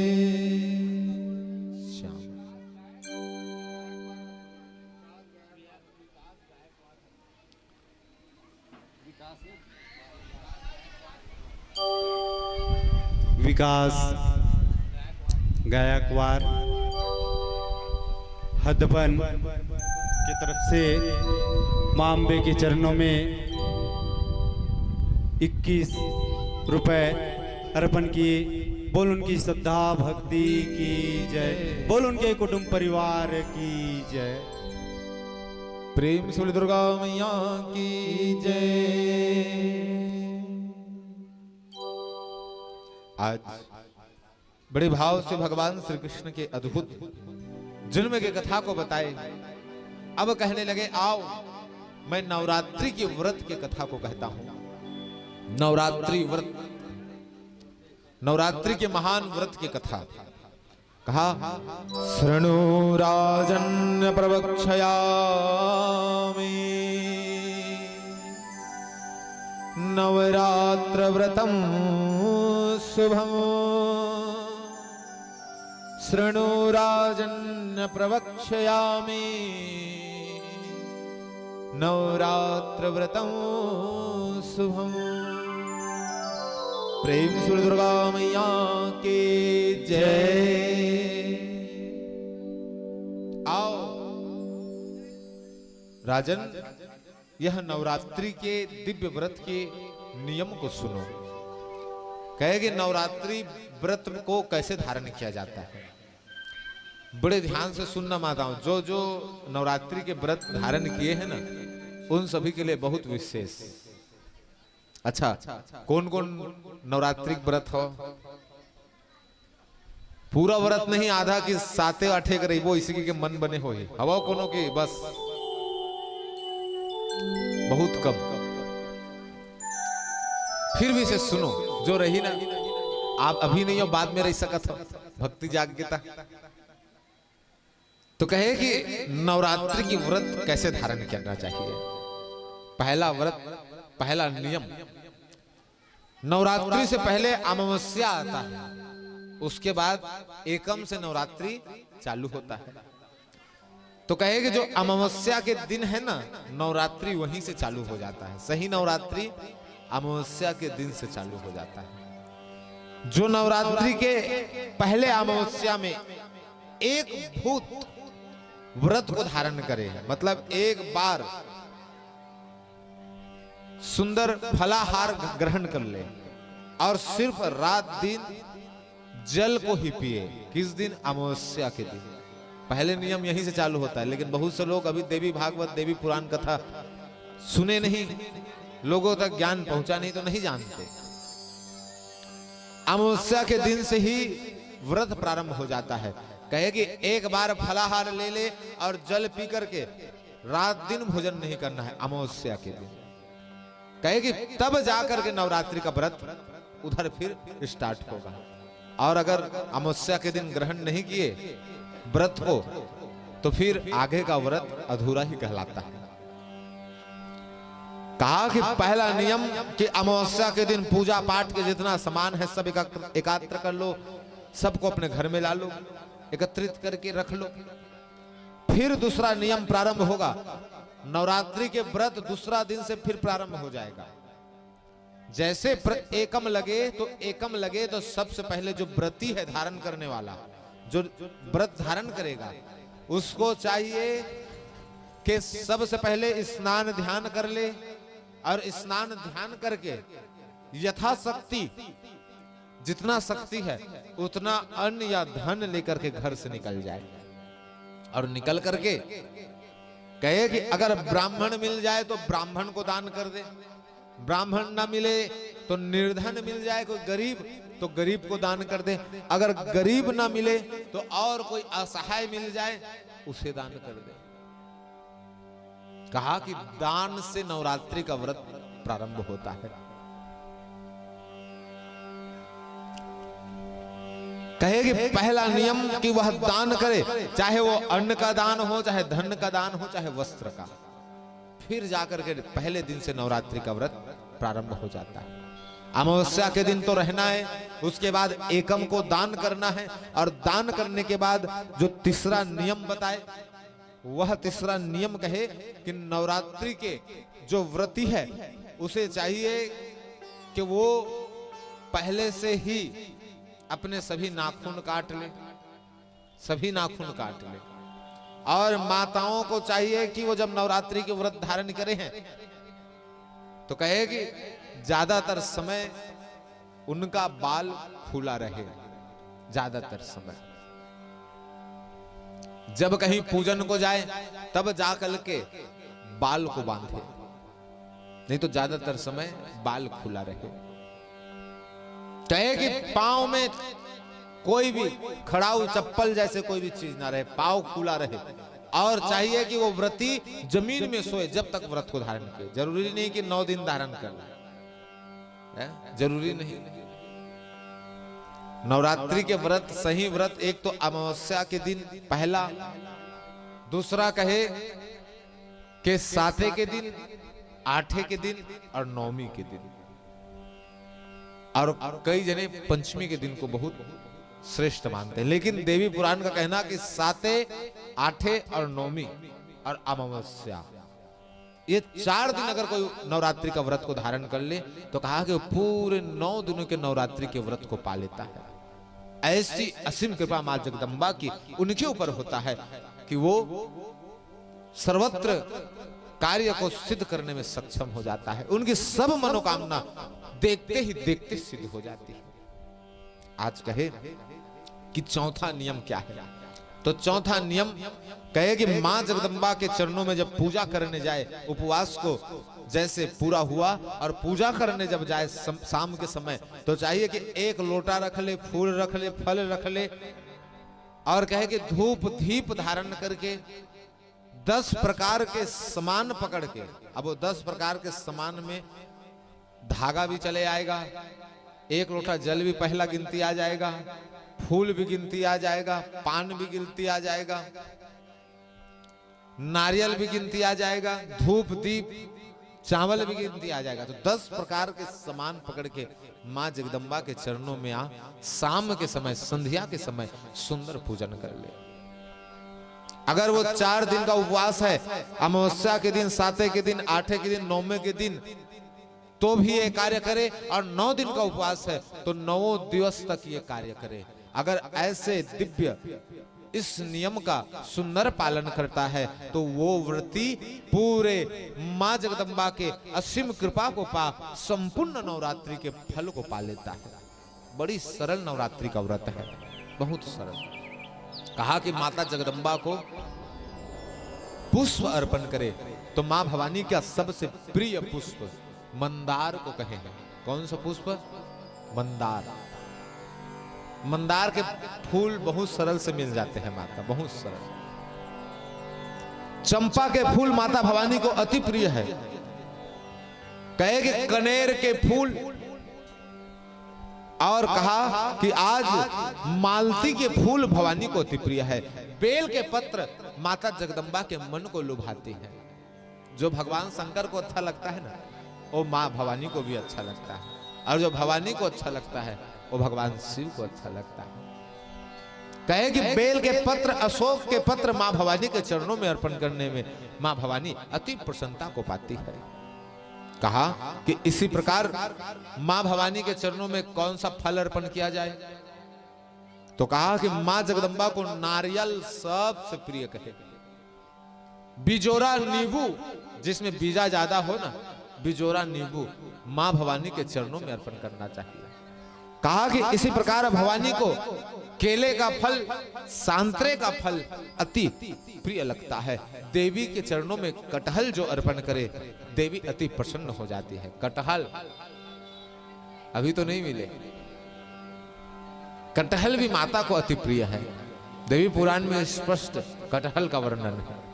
श्याम। विकास गायकवाड़ हदबन की तरफ से माँ अम्बे के चरणों में इक्कीस रुपए अर्पण किए। बोल उनकी श्रद्धा भक्ति की जय, बोल उनके कुटुंब परिवार की जय। प्रेम से बोले दुर्गा मैया की जय। आज बड़े भाव से भगवान श्री कृष्ण के अद्भुत जन्म के कथा को बताए। अब कहने लगे, आओ, मैं नवरात्रि के व्रत के कथा को कहता हूं। नवरात्रि व्रत, नवरात्रि के महान व्रत की कथा। कहा, शृणु राजन्न प्रवक्ष्यामि नवरात्र व्रतं शुभम्। शृणु राजन्न प्रवक्ष्यामि नवरात्र व्रतं शुभम्। प्रेम से दुर्गा मैया की जय। आओ राजन, यह नवरात्रि के दिव्य व्रत के नियम को सुनो। कहे कि नवरात्रि व्रत को कैसे धारण किया जाता है। बड़े ध्यान से सुनना माताओं, जो जो नवरात्रि के व्रत धारण किए हैं ना, उन सभी के लिए बहुत विशेष। अच्छा, कौन कौन नवरात्रि के व्रत हो? पूरा व्रत नहीं, आधा कि साते आठे के रहिबो, इसी के मन बने होही। हवा कोनो के बस बहुत कम। फिर भी से सुनो, जो रही ना, आप अभी नहीं हो, बाद में रह सकत हो, भक्ति जाग के ता। तो कहे कि नवरात्रि की व्रत कैसे धारण करना चाहिए। पहला व्रत, पहला नियम, नवरात्रि से पहले अमावस्या आता है, उसके बाद एकम से नवरात्रि चालू होता है। तो कहे कि जो अमावस्या के दिन है ना, नवरात्रि वहीं से चालू हो जाता है। सही नवरात्रि अमावस्या के दिन से चालू हो जाता है। जो नवरात्रि के पहले अमावस्या में एक भूत व्रत को धारण करे, मतलब एक बार सुंदर फलाहार ग्रहण कर ले और सिर्फ रात दिन जल को ही पिए। किस दिन? अमावस्या के दिन। पहले नियम यहीं से चालू होता है, लेकिन बहुत से लोग अभी देवी भागवत, देवी पुराण कथा सुने नहीं, लोगों तक ज्ञान पहुंचा नहीं, तो नहीं जानते। अमावस्या के दिन से ही व्रत प्रारंभ हो जाता है। कहे कि एक बार फलाहार ले ले और जल पी करके रात दिन भोजन नहीं करना है अमावस्या के दिन। कहे कि तब जा करके नवरात्रि का व्रत उधर फिर स्टार्ट होगा। और अगर अमावस्या के दिन ग्रहण नहीं किए व्रत को, तो फिर आगे का व्रत अधूरा ही कहलाता है। कहा कि पहला नियम कि अमावस्या के दिन पूजा पाठ के जितना सामान है, सब एकत्र, एकत्र कर लो, सबको अपने घर में ला लो, एकत्रित करके रख लो। फिर दूसरा नियम प्रारंभ होगा, नवरात्रि के व्रत दूसरा दिन से फिर प्रारंभ हो जाएगा। जैसे प्र-, एकम लगे तो, एकम लगे तो सबसे पहले जो व्रती है, धारण करने वाला, जो व्रत धारण करेगा, उसको चाहिए कि सबसे पहले स्नान ध्यान कर ले और स्नान ध्यान करके यथाशक्ति, जितना शक्ति है, उतना अन्न या धन लेकर के घर से निकल जाए और निकल करके कहे कि अगर ब्राह्मण मिल जाए तो ब्राह्मण को दान कर दे, ब्राह्मण ना मिले तो निर्धन मिल जाए कोई गरीब, तो गरीब को दान कर दे, अगर गरीब ना मिले तो और कोई असहाय मिल जाए, उसे दान कर दे। कहा कि दान से नवरात्रि का व्रत प्रारंभ होता है। कहे कि पहला नियम कि वह दान करे, चाहे वो अन्न का दान हो, चाहे धन का दान हो, चाहे वस्त्र का। फिर जाकर के पहले दिन से नवरात्रि का व्रत प्रारंभ हो जाता है। अमावस्या के दिन तो रहना है, उसके बाद एकम को दान करना है, और दान करने के बाद जो तीसरा नियम बताए, वह तीसरा नियम कहे कि नवरात्रि के जो व्रती है, उसे चाहिए कि वो पहले से ही अपने सभी नाखून काट ले, सभी नाखून काट ले। और माताओं को चाहिए कि वो जब नवरात्रि के व्रत धारण करे हैं, तो कहे कि ज्यादातर समय उनका बाल खुला रहे, ज्यादातर समय। जब कहीं पूजन को जाए, तब जा करके बाल को बांधे, नहीं तो ज्यादातर समय बाल खुला रहे। कहे कि पांव में कोई भी खड़ाऊ चप्पल जैसे कोई भी चीज ना रहे, पांव खुला रहे। और चाहिए कि वो व्रती जमीन में सोए जब तक व्रत को धारण करे। जरूरी नहीं कि नौ दिन धारण कर ले, है? जरूरी नहीं। नवरात्रि के व्रत, सही व्रत, एक तो अमावस्या के दिन पहला, दूसरा कहे के साते के दिन, आठे के दिन और नवमी के दिन, और कई जने पंचमी के दिन को बहुत श्रेष्ठ मानते हैं, लेकिन देवी पुराण का कहना कि साते, आठे और नवमी और अमावस्या, ये चार दिन अगर कोई नवरात्रि का व्रत को धारण कर ले, तो कहा कि वो पूरे नौ दिनों के नवरात्रि के व्रत को पा लेता है। ऐसी असीम कृपा माँ जगदम्बा की उनके ऊपर होता है कि वो सर्वत्र कार्य को सिद्ध करने में सक्षम हो जाता है। उनकी सब मनोकामना देखते ही देखते सिद्ध हो जाती है। आज कहे कि चौथा नियम क्या है, तो चौथा नियम कहे कि माँ जगदम्बा के चरणों में जब पूजा करने जाए, उपवास को जैसे पूरा हुआ और पूजा करने जब जाए सम-, शाम के समय, तो चाहिए कि एक लोटा रख ले, फूल रख ले, फल रख ले, और कहे कि धूप दीप धारण करके दस प्रकार के सामान पकड़ के, अब वो दस प्रकार के सामान में धागा भी चले आएगा, एक लोटा जल भी पहला गिनती आ जाएगा, फूल भी गिनती आ जाएगा, पान भी गिनती आ जाएगा, नारियल भी गिनती आ जाएगा, धूप दीप चावल भी गिनती आ जाएगा। तो दस प्रकार के सामान पकड़ के माँ जगदम्बा के चरणों में आ, शाम के समय, संध्या के समय सुंदर पूजन कर ले। अगर वो चार दिन का उपवास है, अमावस्या के दिन, साते के दिन, आठे के दिन, नौमे के दिन, तो भी ये कार्य करे, और नौ दिन का उपवास है तो नौ दिवस तक ये कार्य करे। अगर ऐसे दिव्य इस नियम का सुंदर पालन करता है तो वो व्रती पूरे माँ जगदम्बा के असीम कृपा को पा संपूर्ण नवरात्रि के फल को पा लेता है। बड़ी सरल नवरात्रि का व्रत है, बहुत सरल। कहा कि माता जगदम्बा को पुष्प अर्पण करे, तो माँ भवानी का सबसे प्रिय पुष्प मंदार को कहे हैं। कौन सा पुष्प? मंदार। मंदार के फूल बहुत सरल से मिल जाते हैं माता, बहुत सरल। चंपा के फूल माता भवानी को अति प्रिय है। कहे कि कनेर के फूल, और कहा कि आज मालती के फूल भवानी को अति प्रिय है। बेल के पत्र माता जगदम्बा के मन को लुभाती है। जो भगवान शंकर को अच्छा लगता है ना, वो माँ भवानी को भी अच्छा लगता है, और जो भवानी को अच्छा लगता है, वो भगवान शिव को अच्छा लगता है। कहे कि बेल के पत्र, अशोक के पत्र माँ भवानी के चरणों में अर्पण करने में माँ भवानी अति प्रसन्नता को पाती है। कहा कि इसी प्रकार माँ भवानी के चरणों में कौन सा फल अर्पण किया जाए, तो कहा कि माँ जगदम्बा को नारियल सबसे प्रिय कहे। बिजोरा नींबू, जिसमें बीजा ज्यादा हो ना, बिजोरा नींबू माँ भवानी के चरणों में अर्पण करना चाहिए। कहा कि इसी प्रकार भवानी को केले का फल, सांतरे का फल अति प्रिय लगता है। देवी के चरणों में कटहल जो अर्पण करे, देवी अति प्रसन्न हो जाती है। कटहल अभी तो नहीं मिले। कटहल भी माता को अति प्रिय है। देवी पुराण में स्पष्ट कटहल का वर्णन है।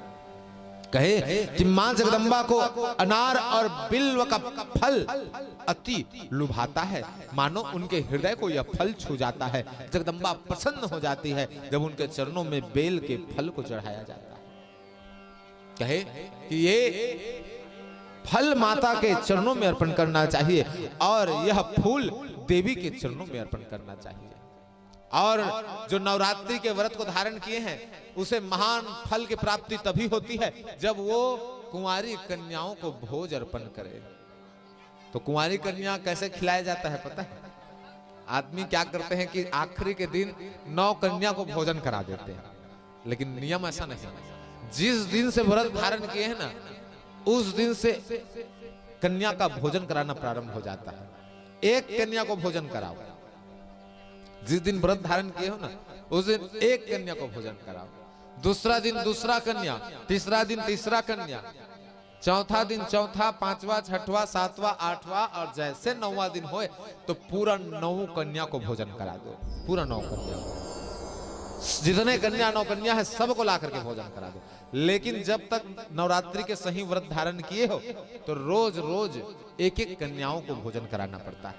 कहे कि माँ जगदम्बा को अनार और बिल्व का फल अति लुभाता है, मानो उनके हृदय को यह फल छू जाता है। जगदम्बा प्रसन्न हो जाती है जब उनके चरणों में बेल के फल को चढ़ाया जाता है। कहे कि ये फल माता के चरणों में अर्पण करना चाहिए और यह फूल देवी के चरणों में अर्पण करना चाहिए। और जो नवरात्रि के व्रत को धारण किए हैं, उसे महान फल की प्राप्ति तभी होती है जब वो कुंवारी कन्याओं को भोज अर्पण करे। तो कुंवारी कन्या कैसे खिलाया जाता है पता है? आदमी क्या करते हैं कि आखिरी के दिन नौ कन्या को भोजन करा देते हैं, लेकिन नियम ऐसा नहीं है। जिस दिन से व्रत धारण किए हैं ना, उस दिन से कन्या का भोजन कराना प्रारंभ हो जाता है। एक कन्या को भोजन कराओ, जिस दिन व्रत धारण किए हो ना, उस दिन एक कन्या को भोजन कराओ, दूसरा दिन दूसरा कन्या, तीसरा दिन तीसरा कन्या, चौथा दिन चौथा, पांचवा, छठवा, सातवां, आठवां और जैसे नौवां दिन होए तो पूरा नौ कन्या को भोजन करा दो, पूरा नौ कन्या, जितने कन्या नौ कन्या है सबको ला करके भोजन करा दो। लेकिन जब तक नवरात्रि के सही व्रत धारण किए हो तो रोज रोज एक एक कन्याओं को भोजन कराना पड़ता है।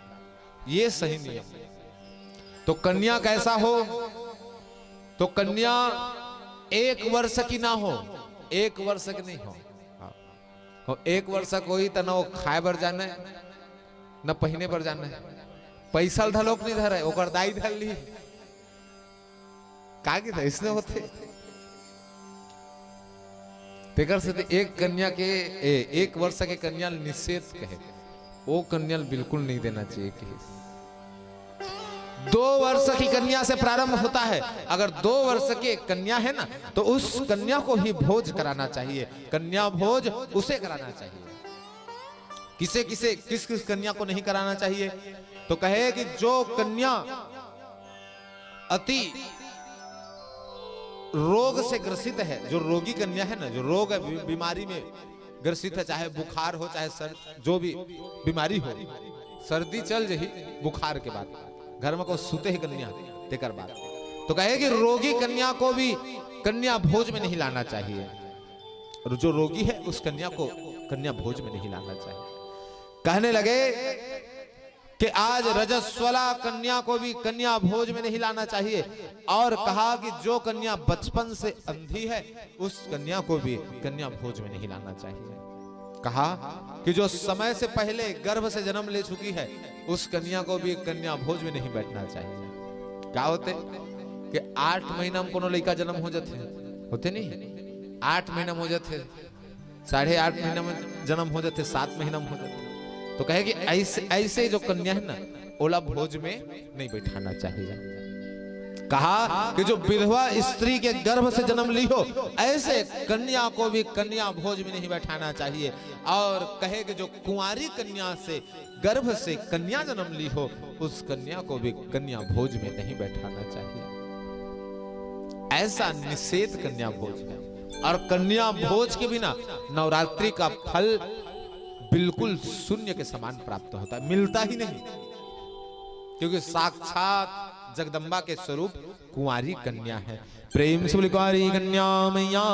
ये सही नियम है। तो कन्या कैसा हो? तो कन्या एक वर्ष की ना हो, एक वर्ष की नहीं हो। हाँ। हो एक वर्ष की होही त न वो खाए बर जाना है, न पहिने बर जाना है, पैसा ल धलोक नहीं धरे, ओकर दाई धर ली। का की था, इसने होते। तेकर से एक कन्या के, ए, एक वर्ष के कन्या ल निषेध कहे, वो कन्या ल बिल्कुल नहीं देना चाहिए कि दो वर्ष की कन्या से प्रारंभ होता है। अगर दो वर्ष के कन्या है ना, तो उस कन्या को ही भोज कराना चाहिए, कन्या भोज उसे कराना चाहिए। किसे किसे, किस किस कन्या को नहीं कराना चाहिए? तो कहे कि जो कन्या अति रोग से ग्रसित है, जो रोगी कन्या है ना, जो रोग है, बी-, बीमारी में ग्रसित है, चाहे बुखार हो, चाहे सर, जो भी बीमारी हो, सर्दी चल जही बुखार के बाद, घर में को सुते ही कन्या, तेकर बाद। तो कहे कि रोगी कन्या को भी कन्या भोज में नहीं लाना चाहिए, और जो रोगी है उस कन्या को कन्या भोज में नहीं लाना चाहिए। कहने लगे कि आज रजस्वला कन्या को भी कन्या भोज में नहीं लाना चाहिए, और कहा कि जो कन्या बचपन से अंधी है उस कन्या को भी कन्या भोज में नहीं लाना चाहिए। कहा कि जो समय से पहले गर्भ से जन्म ले चुकी है उस कन्या को भी कन्या भोज में नहीं बैठना चाहिए। का होते कि आठ महीना में कोनो लइका जन्म हो जाते, होते नहीं, आठ महीना में हो जाते, साढ़े आठ महीना में जन्म हो जाते, सात महीना में हो जाते। तो कहे कि ऐसे, ऐसे जो कन्या है ना, ओला भोज में नहीं बैठाना चाहिए। कहा कि जो विधवा स्त्री के गर्भ से जन्म ली हो, ऐसे कन्या को भी कन्या भोज में नहीं बैठाना चाहिए। और कहे कि जो कुंवारी कन्या से, गर्भ से कन्या जन्म ली हो, उस कन्या को भी कन्या भोज में नहीं बैठाना चाहिए। ऐसा निषेध कन्या भोज है। और कन्या भोज के बिना नवरात्रि का फल बिल्कुल शून्य के समान प्राप्त होता है, मिलता ही नहीं, क्योंकि साक्षात जगदम्बा के स्वरूप कुंवारी कन्या है। प्रेम से बोले, कुंवारी कन्या मैया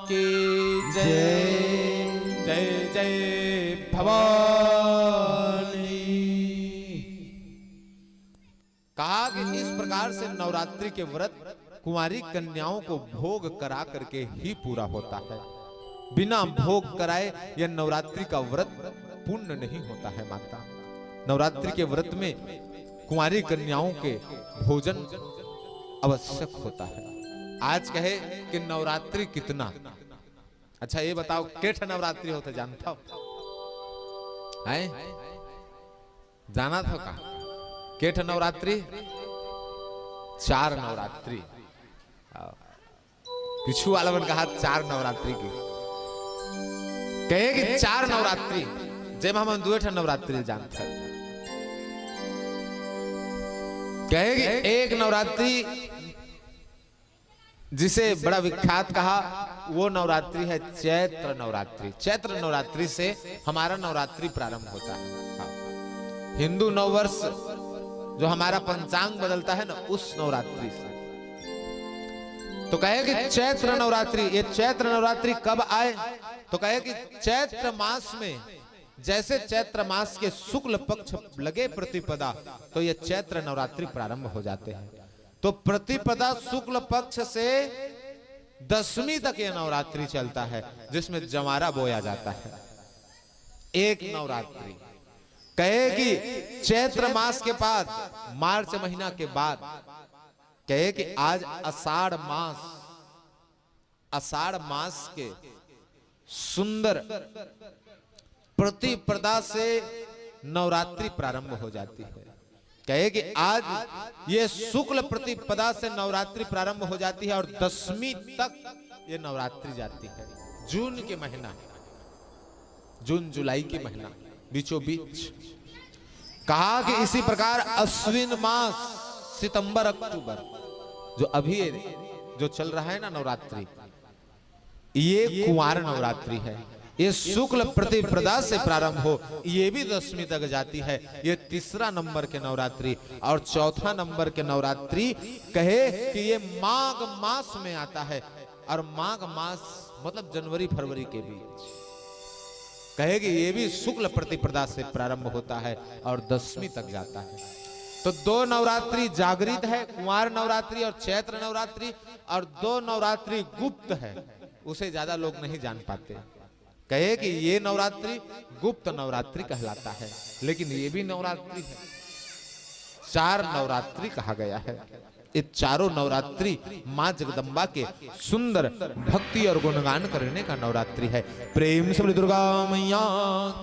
की जय। जय जय भवानी। कहा कि इस प्रकार से नवरात्रि के व्रत कुंवारी कन्याओं को भोग करा करके ही पूरा होता है। बिना भोग कराए यह नवरात्रि का व्रत पूर्ण नहीं होता है माता। नवरात्रि के व्रत में कुंवारी कन्याओं के भोजन आवश्यक होता है। आज कहे कि नवरात्रि कितना? अच्छा, ये बताओ, के ठन नवरात्रि होथे, जानथव? हैं? जानथव का? के ठन नवरात्रि? चार नवरात्रि। हाँ। पीछू वाला मन कहा चार नवरात्रि के। कहे कि चार नवरात्रि, जेमा हमन दुए ठन नवरात्रि जानथन। कहे कि एक नवरात्रि जिसे बड़ा विख्यात कहा, वो नवरात्रि है चैत्र नवरात्रि। चैत्र नवरात्रि से हमारा नवरात्रि प्रारंभ होता है। हाँ। हिंदू नववर्ष, जो हमारा पंचांग बदलता है ना, उस नवरात्रि से। तो कहे कि चैत्र नवरात्रि, ये चैत्र नवरात्रि कब आए? तो कहे कि चैत्र मास में, जैसे चैत्र मास के शुक्ल पक्ष लगे प्रतिपदा, तो ये चैत्र नवरात्रि प्रारंभ हो जाते हैं। तो प्रतिपदा शुक्ल पक्ष से दशमी तक यह नवरात्रि चलता है, जिसमें जवारा बोया जाता है। एक नवरात्रि। कहे कि चैत्र मास के बाद, मार्च महीना के बाद, कहे कि आज आषाढ़ मास, आषाढ़ मास के सुंदर प्रतिपदा से नवरात्रि प्रारंभ हो जाती है। कहे कि आज ये शुक्ल प्रतिपदा से नवरात्रि प्रारंभ हो जाती है और दशमी तक ये नवरात्रि जाती है। जून के महीना, जून जुलाई के महीना, बीचों बीच। कहा कि इसी प्रकार अश्विन मास, सितंबर अक्टूबर, जो अभी जो चल रहा है ना नवरात्रि, ये कुंवार नवरात्रि है। ये शुक्ल प्रतिपदा से प्रारंभ हो, ये भी दशमी तक जाती है। ये तीसरा नंबर के नवरात्रि। और चौथा नंबर के नवरात्रि कहे कि ये माघ मास में आता है, और माघ मास मतलब जनवरी फरवरी के बीच। कहे कि ये भी शुक्ल प्रतिपदा से प्रारंभ होता है और दशमी तक जाता है। तो दो नवरात्रि जागृत है, कुंवार नवरात्रि और चैत्र नवरात्रि, और दो नवरात्रि गुप्त है, उसे ज्यादा लोग नहीं जान पाते। कहे कि ये नवरात्रि गुप्त नवरात्रि कहलाता है, लेकिन ये भी नवरात्रि है, चार नवरात्रि कहा गया है। ये चारों नवरात्रि माँ जगदम्बा के सुंदर भक्ति और गुणगान करने का नवरात्रि है। प्रेम से बोले दुर्गा मैया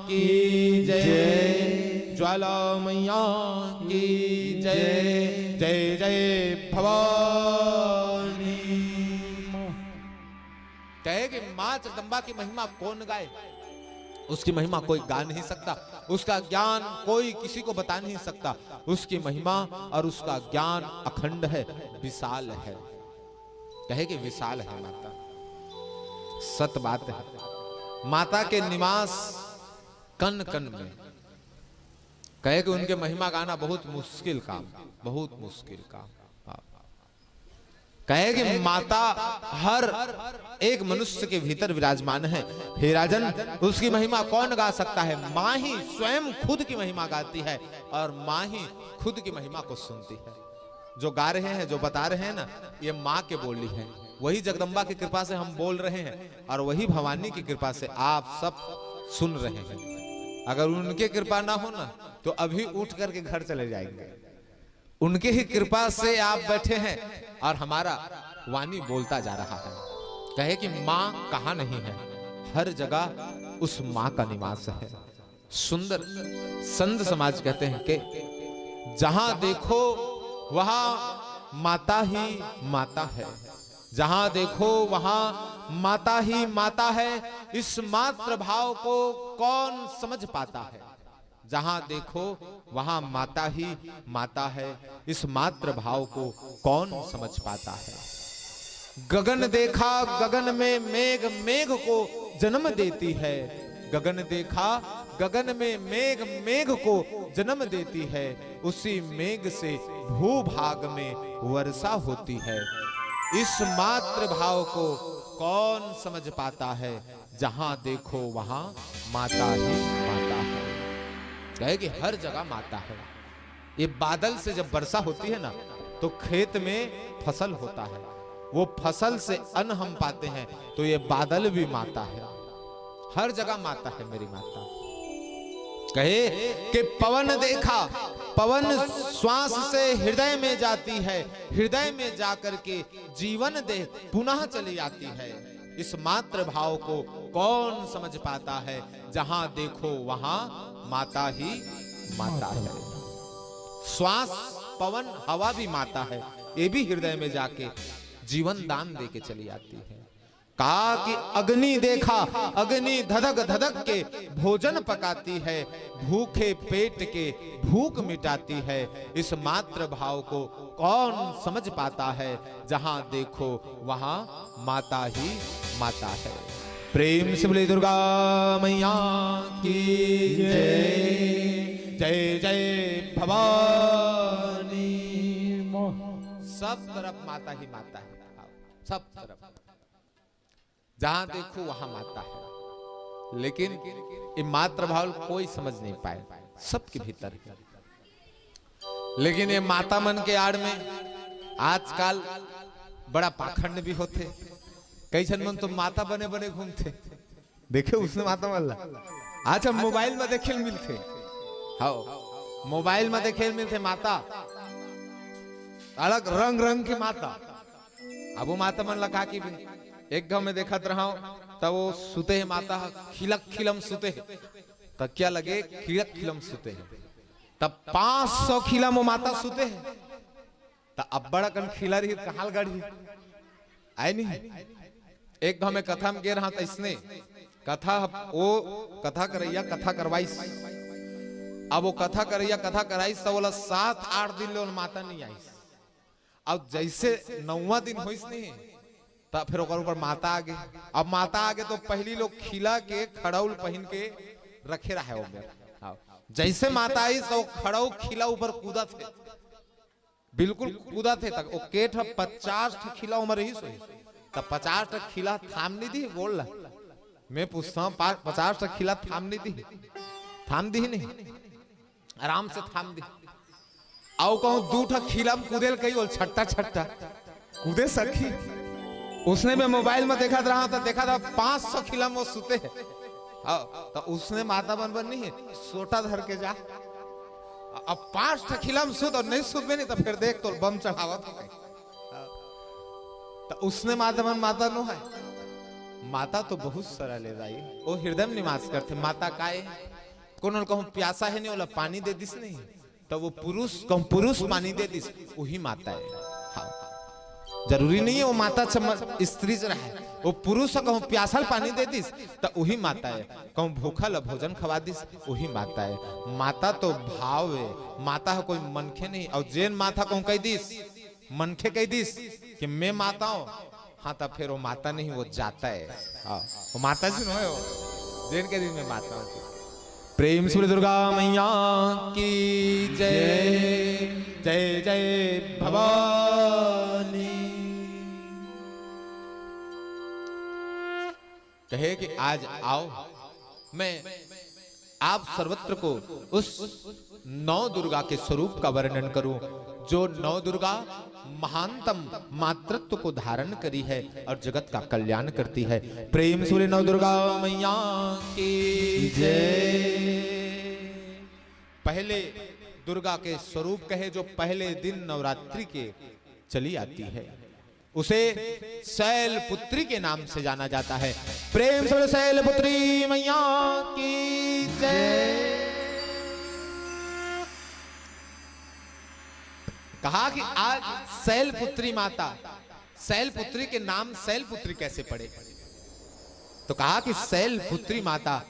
की जय, ज्वाला मैया की जय, जय जय भवानी। कहे कि माँ जगदम्बा की महिमा कौन गाए, उसकी महिमा कोई गा नहीं सकता, उसका ज्ञान कोई किसी को बता नहीं सकता। उसकी महिमा और उसका ज्ञान अखंड है, विशाल है। कहे कि विशाल है माता, सत बात है। माता के निवास कण कण में। कहे कि उनके महिमा गाना बहुत मुश्किल काम, बहुत मुश्किल काम। हाँ। कहे कि माता हर एक मनुष्य के भीतर विराजमान है। हे राजन, उसकी महिमा कौन गा सकता है? माँ ही स्वयं खुद की महिमा गाती है और माँ ही खुद की महिमा को सुनती है। जो गा रहे हैं, जो बता रहे हैं ना, ये माँ के बोली है। वही जगदम्बा की कृपा से हम बोल रहे हैं और वही भवानी की कृपा से आप सब सुन रहे हैं। अगर उनकी कृपा ना हो ना, तो अभी उठ करके घर चले जाएंगे। उनकी ही कृपा से आप बैठे हैं और हमारा वाणी बोलता जा रहा है। कहे कि माँ कहाँ नहीं है, हर जगह उस माँ का निवास है। सुंदर संत समाज कहते हैं कि जहाँ देखो वहाँ माता ही माता है, जहाँ देखो वहाँ माता ही माता है। इस मातृ भाव को कौन समझ पाता है? जहाँ देखो वहाँ माता ही माता है। इस मातृ भाव को कौन समझ पाता है? गगन देखा, गगन में मेघ मेघ को जन्म देती है। गगन देखा, गगन में मेघ मेघ को जन्म देती है। उसी मेघ से भूभाग में वर्षा होती है। इस मातृ भाव को कौन समझ पाता है? जहाँ देखो वहाँ माता ही माता है। कहे कि हर जगह माता है। ये बादल से जब वर्षा होती है ना, तो खेत में फसल होता है, वो फसल से अन्न हम पाते हैं, तो ये बादल भी माता है। हर जगह माता है मेरी माता। कहे कि पवन देखा, पवन श्वास से हृदय में जाती है, हृदय में जाकर के जीवन दे पुनः चली आती है। इस मातृ भाव को कौन समझ पाता है? जहाँ देखो वहाँ माता ही माता है। श्वास, पवन, हवा भी माता है, ये भी हृदय में जाके जीवन दान दे के चली आती है। कहा कि अग्नि देखा, अग्नि धधक धधक के भोजन पकाती है, भूखे पेट के भूख मिटाती है। इस मातृ भाव को कौन समझ पाता है? जहाँ देखो वहाँ माता ही माता है। प्रेम से बोले दुर्गा मैया की जय, जय जय भवानी। सब तरफ माता ही माता है, सब तरफ। जहाँ देखो वहाँ माता है, लेकिन ये मातृ भाव कोई समझ नहीं पाए, सबके भीतर है। लेकिन ये माता मन के आड़ में आजकल बड़ा पाखंड भी होथे। कई झन मन तो माता बने बने घूमथे। देखे उसने माता मन ला? अच्छा, मोबाइल में देखे ल मिलथे। हाँ, मोबाइल में देखे ल मिलथे माता, अलग रंग रंग के माता। अब वो माता मन ला का किबे? एक गांव में देखत रहा, तब वो सुते हे माता ह, खिलक खिलम सुते हे, तकिया लगे खिलक खिलम सुते हे। तब पाँच सौ खिला म माता सुते हे, त अब्बड़ अकन खिला रही, कहाँ ल गड़ही? आय नहीं। एक घाव में कथा में गे रहा, त इसने कथा, वो कथा करैया कथा करवाइस। अब वो कथा करैया कथा कराइस, त ओला सात आठ दिन ले ओला माता नहीं आइस। अब जैसे नौवां दिन होइस नहीं, त फिर ओकर ऊपर माता आगे। अब माता आगे तो पहली लोग खिला के खड़ौल पहिन के रखे रहा है ओमे। हाँ। जैसे माता आइस, तो खड़ौ खिला ऊपर कूदत हे, बिल्कुल कूदत हे। तक वो केठ ह पचास ठो खिला ओमे रहिस होही, त पचास ठो खिला थाम नहीं दी, बोल ला। मैं पूछता हूँ, पा-, पचास ठो खिला थाम नहीं दी, थाम दी ही नहीं, आराम से थाम दी। अउ कहूं दू ठा खिला म कूदे ल कही, ओला छट्टा छट्टा कूदे सखी। उसने में मोबाइल में देखत रहा, त देखत रहा पांच सौ खिला म वो सुते हे। हाँ, त उसने माता मन बर नहीं हे, सोटा धर के जा। अब पांच ठा खिला म सुत अउ नहीं सुतबे नहीं, त फेर देख, तोर बम चढ़ावत हे। त उसने माता मन माता नो हे। माता तो बहुत सरल हे दाई, वो हृदय म निवास करथे। माता काय? कोनो ल कहूं प्यासा हे नहीं, ओला पानी दे दिस नहीं, त वो पुरुष, कहूं पुरुष पानी दे दिस, उही माता हे। हाँ, जरूरी नहीं हे वो माता चम-, स्त्री च रहे, वो पुरुष ह कहूं प्यासा ल पानी दे दिस, त उही माता हे। कहूं भूखा ल भोजन खवा दिस, उही माता हे। माता तो भाव हे, माता ह कोई मनखे नहीं। अउ जेन माता कहूं कह दिस, मनखे कह दिस कि मैं माता हूं, हाँ, त फेर वो माता नहीं, वो जाता हे। हाँ, वो माता जी नो हे वो, जेन कह दिस मैं माता हूं। प्रेम से बोले दुर्गा मैया की जय, जय जय भवानी। कहे कि आज आओ, मैं आप सर्वत्र को उस नौ दुर्गा के स्वरूप का वर्णन करूं, जो नौ दुर्गा महानतम मातृत्व को धारण करी है और जगत का कल्याण करती है। प्रेम से बोले नौ दुर्गा मैया की जय। पहले दुर्गा के स्वरूप कहे, जो पहले दिन नवरात्रि के चली आती है, उसे शैलपुत्री के नाम से जाना जाता है। प्रेम से बोले शैलपुत्री मैया की जय। कहा कि आज शैलपुत्री माता, शैलपुत्री के नाम शैलपुत्री कैसे पड़े? तो कहा कि शैलपुत्री माता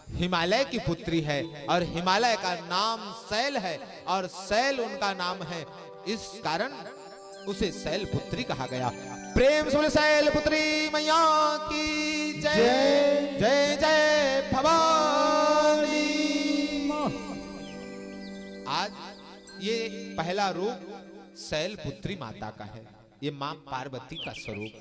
हिमालय की पुत्री है और हिमालय का नाम शैल है और शैल उनका नाम है, इस कारण उसे शैलपुत्री कहा गया। प्रेम से बोले शैलपुत्री मैया की जय। जय। जय जय भवानी। आज ये पहला रूप शैलपुत्री माता का है, ये मां पार्वती का स्वरूप।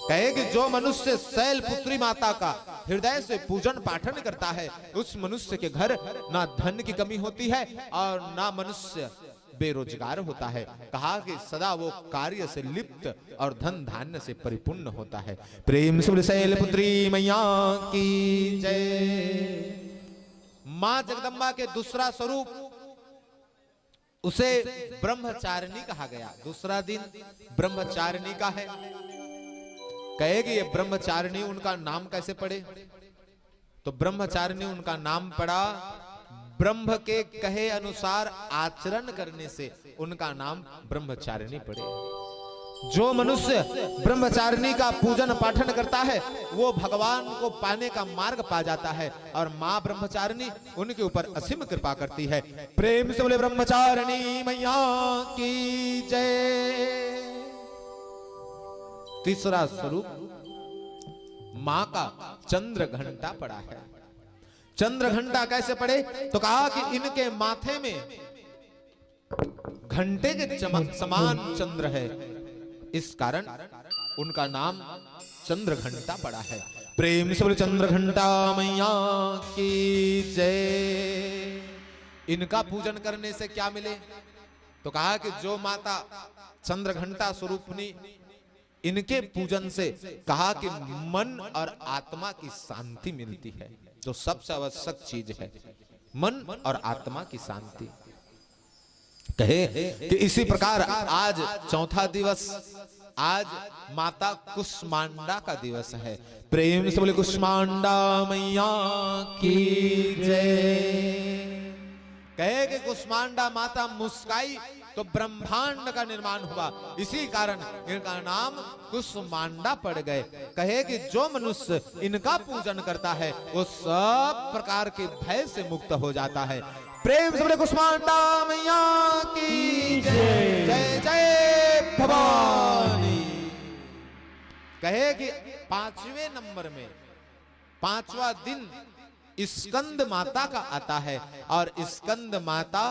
कहे कि जो मनुष्य शैलपुत्री माता का हृदय से पूजन पाठन करता है, उस मनुष्य के घर ना धन की कमी होती है और ना मनुष्य बेरोजगार होता है। कहा कि सदा वो कार्य से लिप्त और धन धान्य से परिपूर्ण होता है। प्रेम से बोले शैलपुत्री मैया की जय। मां जगदम्बा के दूसरा स्वरूप, उसे ब्रह्मचारिणी कहा गया। दूसरा दिन ब्रह्मचारिणी का है। कहे कि ये ब्रह्मचारिणी उनका नाम कैसे पड़े? तो ब्रह्मचारिणी उनका नाम पड़ा, ब्रह्म के कहे अनुसार आचरण करने से उनका नाम ब्रह्मचारिणी पड़े। जो मनुष्य ब्रह्मचारिणी का पूजन पाठन करता है, वो भगवान को पाने का मार्ग पा जाता है और मां ब्रह्मचारिणी उनके ऊपर असीम कृपा करती है। प्रेम से बोले ब्रह्मचारिणी मैया की जय। तीसरा स्वरूप मां का चंद्र घंटा पड़ा है। चंद्र घंटा कैसे पड़े? तो कहा कि इनके माथे में घंटे के चमक समान चंद्र है, इस कारण उनका नाम चंद्र घंटा पड़ा है। प्रेम से बोले चंद्र घंटा मैया की जय। इनका पूजन करने से क्या मिले? तो कहा कि जो माता चंद्र घंटा स्वरूपनी, इनके पूजन से कहा कि मन और आत्मा की शांति मिलती है, जो सबसे आवश्यक चीज है, मन और आत्मा की शांति। कहे कि इसी प्रकार आज चौथा दिवस, आज माता कुष्मांडा का दिवस है। प्रेम से बोले कुष्मांडा मैया की जय। कहे कि कुष्मांडा माता मुस्काई तो ब्रह्मांड का निर्माण हुआ, इसी कारण इनका नाम कुष्मांडा पड़ गए। कहे कि जो मनुष्य इनका पूजन करता है, वो सब प्रकार के भय से मुक्त हो जाता है। प्रेम से बोले कुष्मांडा मैया की जय। जय जय भवानी। कहे कि पांचवें नंबर में, पांचवा दिन स्कंद माता का आता है। और स्कंद माता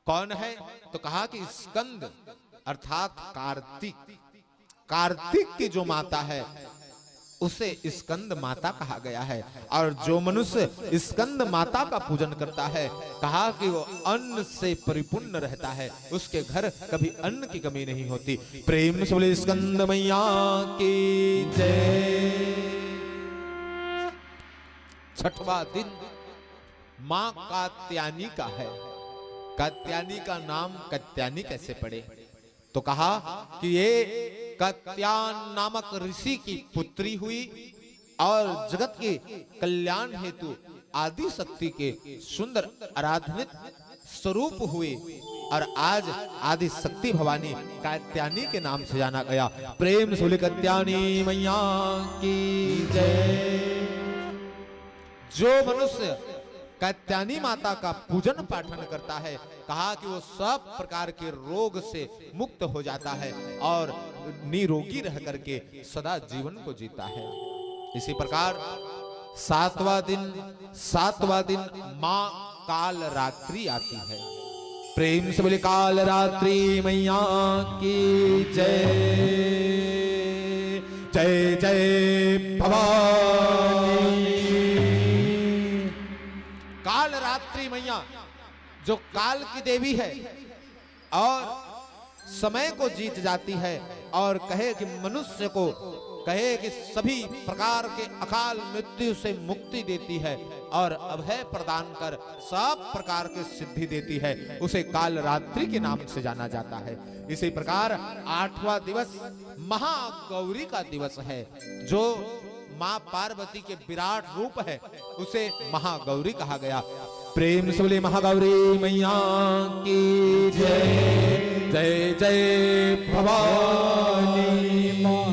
कौन है? तो कहा कि स्कंद अर्थात कार्तिक, कार्तिक की जो माता है, उसे स्कंद माता कहा गया है। और जो मनुष्य स्कंद माता का पूजन करता है, कहा कि वो अन्न से परिपूर्ण रहता है, उसके घर कभी अन्न की कमी नहीं होती। प्रेम से बोले स्कंद मैया की जय। छठवां दिन मां कात्यायनी का है। कात्यायनी का नाम कत्यायनी कैसे पड़े? तो कहा कि ये कात्यायन नामक ऋषि की पुत्री हुई और जगत के कल्याण हेतु आदि शक्ति के सुंदर आराधनित स्वरूप हुए और आज आदि शक्ति भवानी कात्यायनी के नाम से जाना गया। प्रेम से बोले कात्यायनी मैया की जय। जो मनुष्य कात्यायनी माता का पूजन पाठन करता है, कहा कि वो सब प्रकार के रोग से मुक्त हो जाता है और निरोगी रह करके सदा जीवन को जीता है। इसी प्रकार सातवां दिन, सातवां दिन मां काल रात्रि आती है। प्रेम से बोले काल रात्रि मैया की जय। जय जय भवानी। काल रात्रि मैया जो काल की देवी है और समय को जीत जाती है और कहे कि मनुष्य को, कहे कि सभी प्रकार के अकाल मृत्यु से मुक्ति देती है और अभय प्रदान कर सब प्रकार की सिद्धि देती है, उसे काल रात्रि के नाम से जाना जाता है। इसी प्रकार आठवां दिवस महागौरी का दिवस है, जो मां पार्वती के विराट रूप है, उसे महागौरी कहा गया। प्रेम से बोले महागौरी मैया की जय। जय जय भवानी मां।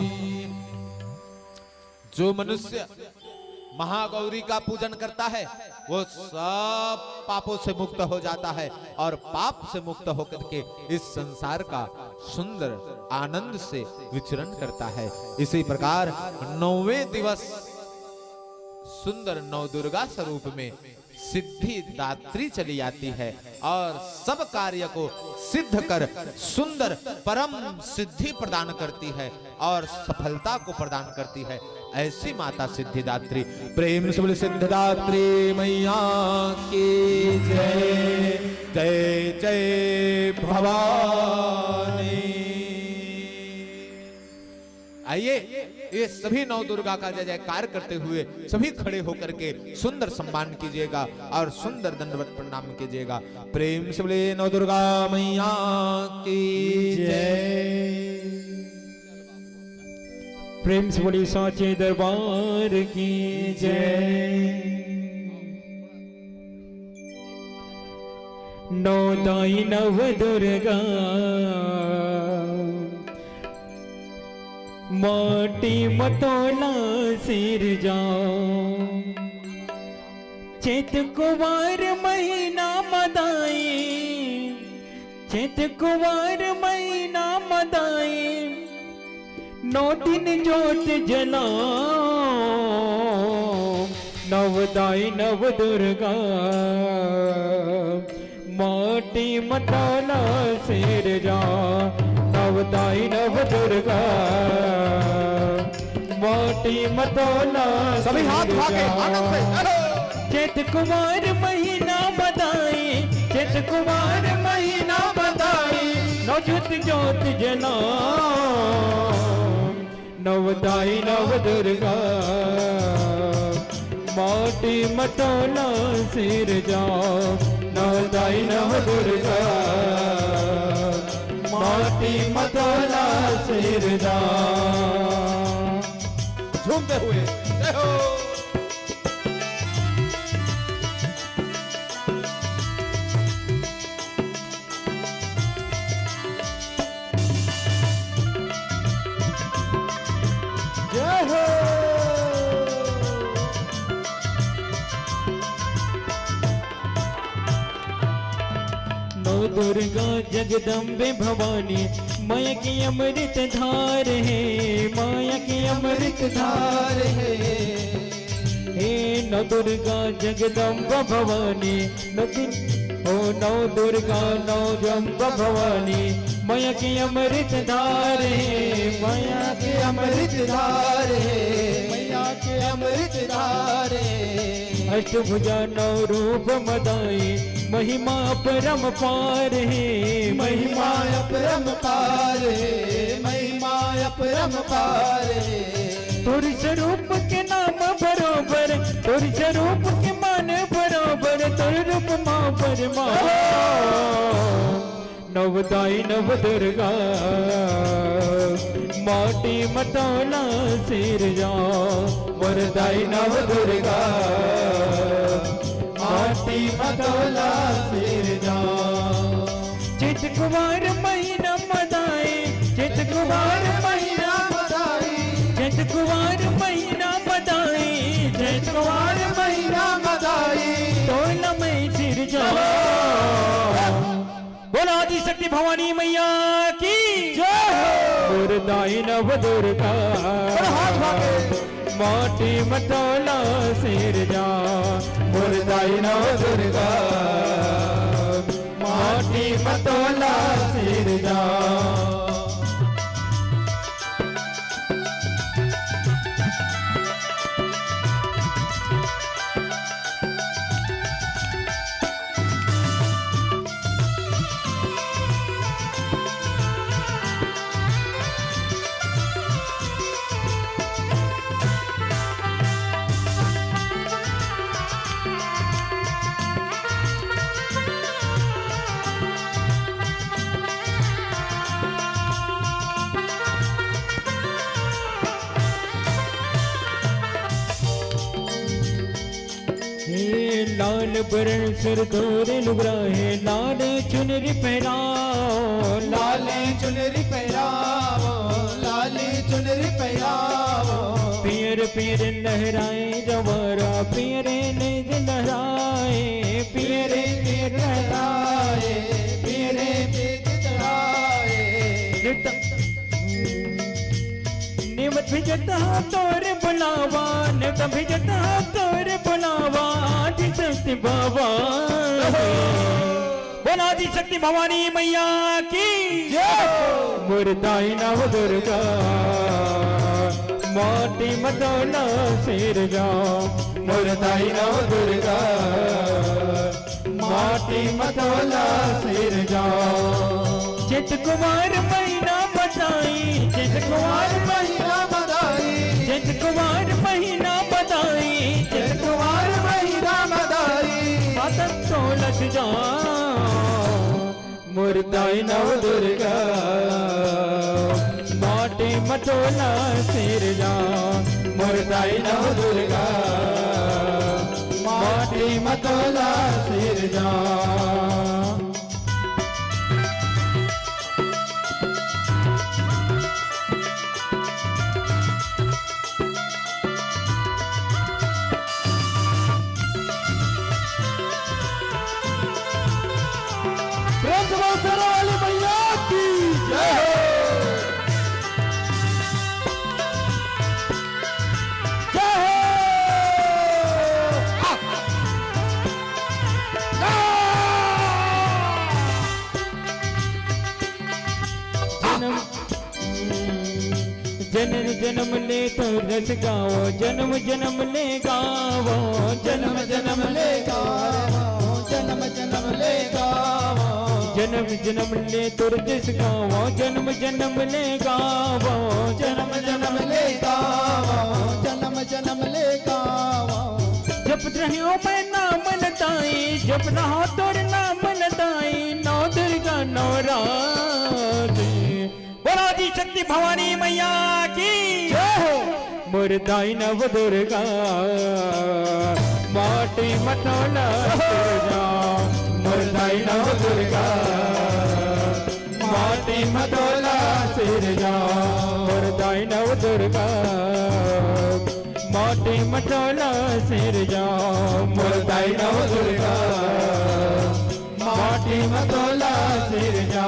जो मनुष्य महागौरी का पूजन करता है, वो सब पापों से मुक्त हो जाता है और पाप से मुक्त होकर के इस संसार का सुंदर आनंद से विचरण करता है। इसी प्रकार नौवें दिवस सुंदर नवदुर्गा स्वरूप में सिद्धिदात्री चली आती है और सब कार्य को सिद्ध कर सुंदर परम सिद्धि प्रदान करती है और सफलता को प्रदान करती है। ऐसी माता सिद्धिदात्री। प्रेम से बोले सिद्धिदात्री मैया की जय। जय जय भवानी। आइए, ये सभी नव दुर्गा का जय जयकार करते हुए सभी खड़े होकर के सुंदर सम्मान कीजिएगा और सुंदर दंडवत प्रणाम कीजिएगा। प्रेम से बोले नव दुर्गा मैया की जय। प्रेम से बोले साचे दरबार की जय। नौ दाई नव दुर्गा, माटी मतोला सिरजा। चैत कुवार महीना म दाई, चैत कुवार महीना म दाई, नौ दिन जोत जला। नव दाई नव दुर्गा, माटी मतोला सिरजा। नव दाई नव दुर्गा, माटी मतोला सभी हाथ उठा के सिरजा। आनंद से, चलो। चैत कुवार महीना म दाई, चैत कुवार महीना म दाई, नौ जोत जोत जला। नव दाई नव दुर्गा, माटी मतोला सिरजा। नव दाई नव दुर्गा, माटी मतोला सिरजा। झूमते हुए जय हो। जय हो। नौ दुर्गा जगदम्बे भवानी, माया की अमृत धार है, माया की अमृत धार है। हे नौ दुर्गा जगदम्बा भवानी, नौ दिन, ओ नौ दुर्गा नौ जम्बा भवानी, माया की अमृत धार है, माया की अमृत धार है। अमृत धारे। अष्टभुजा नौ रूप मदाई, महिमा अपरंपार हे। महिमा अपरंपार हे, महिमा अपरंपार हे। तोर स्वरूप के नाम बरोबर, तोर स्वरूप के मान बरोबर, तोर रूप मा परमा। नव दाई नव दुर्गा, माटी म तोला सिरजा। मोर दाई नव दुर्गा, माटी म तोला सिरजा। चैत कुवार महीना म दाई, चैत कुवार महीना म दाई, चैत कुवार महीना म दाई, चैत कुवार महीना म दाई, तोला मैं सिरजा। बोला आदिशक्ति भवानी मैया की जय हो। मोर दाई नव दुर्गा, बड़ा हाथ उठा के। माटी म तोला सिरजा। मोर दाई नव दुर्गा, माटी म तोला सिरजा। हे लाल बरन सुर तोर लुगरा हे, लाल चुनरी पहिराओ, लाल चुनरी पहिराओ, लाल चुनरी पहिराओ। पियर पियर लहराए जवारा, पियर नेग लहराए, पियर नेग लहराए, पियर नेग लहराए। नित निमत भिजत हा तोर बुलावा, निमत भिजत हा तोर बुलावा, आदिशक्ति बाबा। बोल आदिशक्ति भवानी मैया की जय। मोर दाई नव दुर्गा, माटी म तोला सिरजा। मोर दाई नव दुर्गा, माटी म तोला सिरजा। चैत कुवार महीना म दाई, चैत कुवार महीना म दाई, चैत कुवार महीना म दाई, चैत कुवार महीना म दाई। आतन तोला सिरजा। मोर दाई नव दुर्गा, माटी म तोला सिरजा। मोर दाई नव दुर्गा, माटी म तोला सिरजा। प्रेम से बोल शेरा वाली मैया की जय हो। जय हो। आ। आ। जन्म जन्म ले तोर जस गावो, जन्म जन्म ले गावो, जन्म जन्म ले गावो, जन्म जन्म ले गावो। जन्म जन्म ले तोर जस गावो, जन्म जन्म ले गावो, जन्म जन्म ले गावो, जन्म जन्म ले गावो। जपत रहियो मैं नाम ल दाई, जपत रहियो तोर नाम ल दाई, नौ दुर्गा नौ रानी। बोल आदिशक्ति भवानी मैया की जय हो। मोर दाई नव दुर्गा, माटी म तोला सिरजा। मोर दाई नव दुर्गा, माटी म तोला सिरजा। मोर दाई नव दुर्गा, माटी म तोला सिरजा। मोर दाई नव दुर्गा, माटी म तोला सिरजा।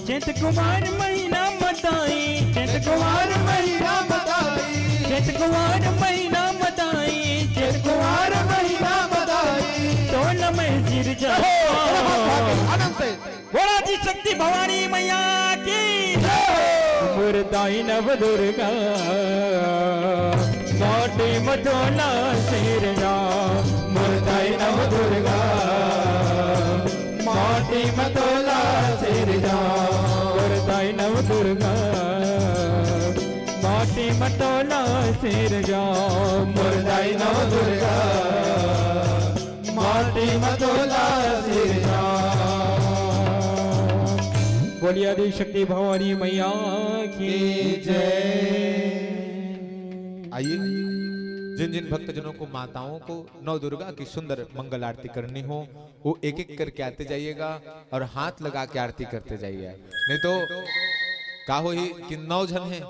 चैत कुवार महीना म दाई, चैत कुवार महीना म दाई, चैत कुवार महीना म दाई, चैत कुवार महीना म दाई। तोला मैं सिरजा। आनंद से। बोल आदिशक्ति भवानी मैया की जय हो। मोर दाई नव दुर्गा, माटी म तोला सिरजा, मोर दाई नव दुर्गा। माटी म तोला सिरजा, मोर दाई नव दुर्गा। माटी म तोला सिरजा, मोर दाई नव दुर्गा। माटी म तोला सिरजा। बोलिए आदि शक्ति भवानी मैया की जय। आइए, जिन जिन भक्तजनों को, माताओं को नव दुर्गा की सुंदर मंगल आरती करनी हो, वो एक एक करके आते जाइएगा और हाथ लगा के आरती करते जाइए। नहीं तो का होही कि नौ झन हे,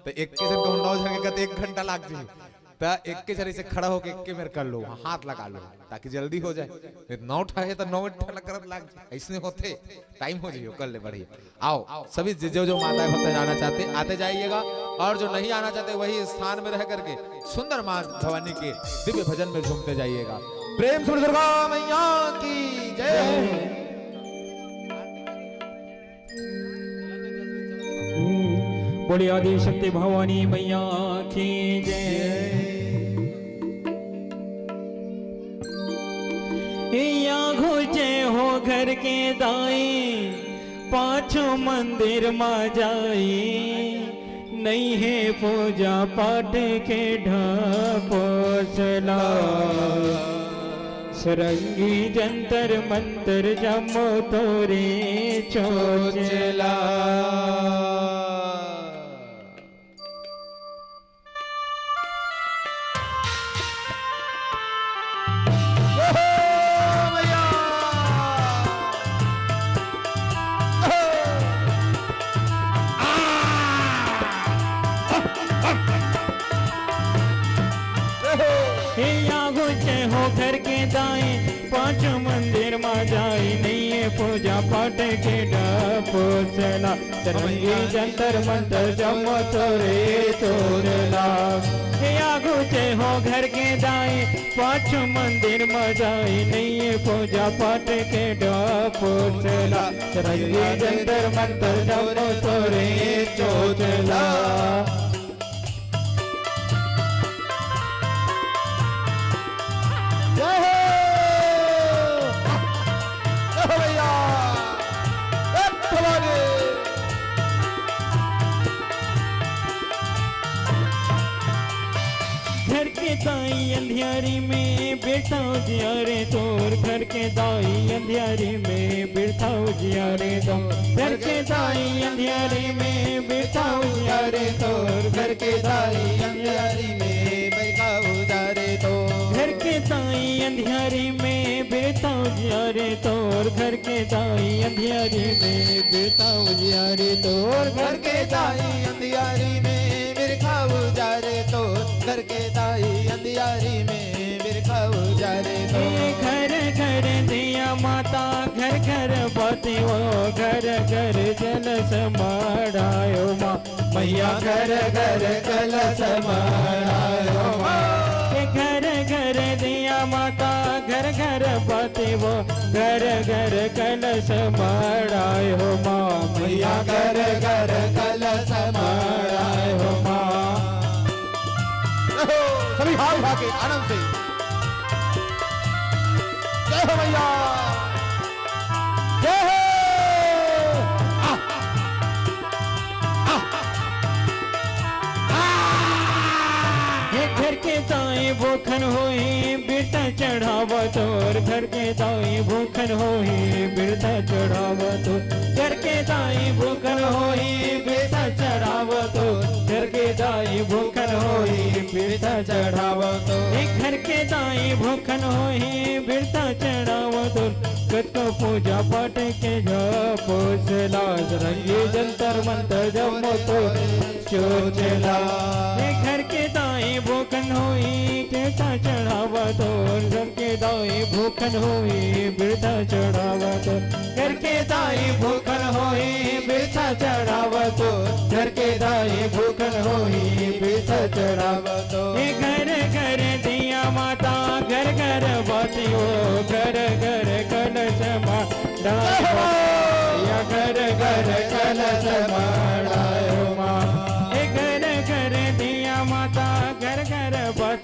तो एक के झन कहूँ नौ झन के कहते एक घंटा लाग जाही, तो एक के झन ऐसे खड़ा होके एक के मेर कर लो, हाथ लगा लो, ताकि जल्दी हो जाए। नहीं तो नौ ठा हे तो नौ ठा करत लाग जाही, ऐसने होथे, टाइम हो जाही, कर ले बढ़िया। आओ, सभी जि-, जो, जो माताएं भक्त आना चाहते, आते जाइएगा, और जो नहीं आना चाहते, वही स्थान में रह करके सुंदर माँ भवानी के दिव्य भजन में झूमते जाइएगा। प्रेम से दुर्गा मैया की जय। बोलिए आदि शक्ति भवानी मैया की जय। या घुचे हो घर के दाई, पाछू मंदिर मा जाई, नई हे पूजा पाठ के ढापोसला। सरंगी जंतर मंतर जमो तोरे चोचला। हे या घुचे हो घर के दाई, पाछू मंदिर मा जाई, नई हे पूजा पाठ के ढापोसला। सरंगी जंतर मंतर जमो तोरे चोचला। हे या घुचे हो घर के दाई, पाछू मंदिर मा जाई, नई हे पूजा पाठ के ढापोसला। सरंगी जंतर मंतर जमो तोरे चोचला। जय हो। जय हो भैया। ए भवानी। घर के दाई अंधियारी में बेटा उजियारे तोर, घर के दाई अंधियारी में बेटा उजियारे तोर, घर के दाई अंधियारी में बेटा उजियारे तोर, घर के दाई अंधियारी में बेटा उजियारे तोर, घर के दाई अंधियारी में बेटा उजियारे तोर, घर के दाई अंधियारी में बेटा उजियारे तोर, घर के दाई अंधियारी में बिरखा उजारे तो, घर के दाई अंधियारी में बिरखा उजारे तो। हे घर घर दिया माता, घर घर बत्ती वो, घर घर जल समाड़ायो माँ। मैया घर घर कलश माड़ायो माँ। हे घर घर दिया माता, घर घर बत्ती वो, घर घर कलश माड़ायो माँ। मैया घर घर कलश माड़ायो माँ। सभी हाथ उठा के आनंद से। जय हो मैया। जय हो। आह। आह। आह। हे घर के दाई भूखन होई, बिरता चढ़ावा तोर, घर के दाई भूखन होई, बिरता चढ़ावा तोर, घर के दाई भूखन होई, बिरता चढ़ावा तोर, घर के दाई भूखन होई, बिरता चढ़ावा तोर। हे घर के दाई भूखन होई, बिरता चढ़ावा तोर, कतको पूजा पाठ के ढापोसला। सरंगी जंतर मंतर जमो तोर चोचला। हे घर के दाई भूखन होई, बिरता चढ़ावा तोर, घर के दाई भूखन होई, बिरता चढ़ावा तोर, घर के दाई भूखन होई, बिरता चढ़ावा तोर, घर के दाई भूखन होई, बिरता चढ़ावा तोर। हे घर घर दिया माता, घर घर बत्ती वो, घर घर कलश माड़ायो माँ। या घर घर कलश माड़ायो माँ। हे घर घर दिया माता, घर घर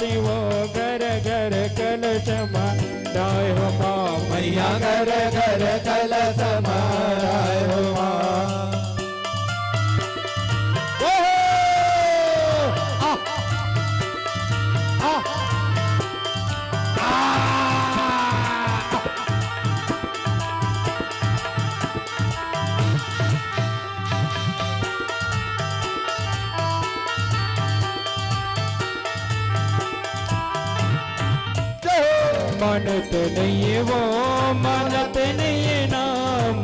बाटे वो, घर घर कलश माढ़ाय हो माँ। मैया घर घर कलश माढ़ाय हो माँ। जय हो। आ। आ। आ। मानत नइये वो, मानत नइये ना,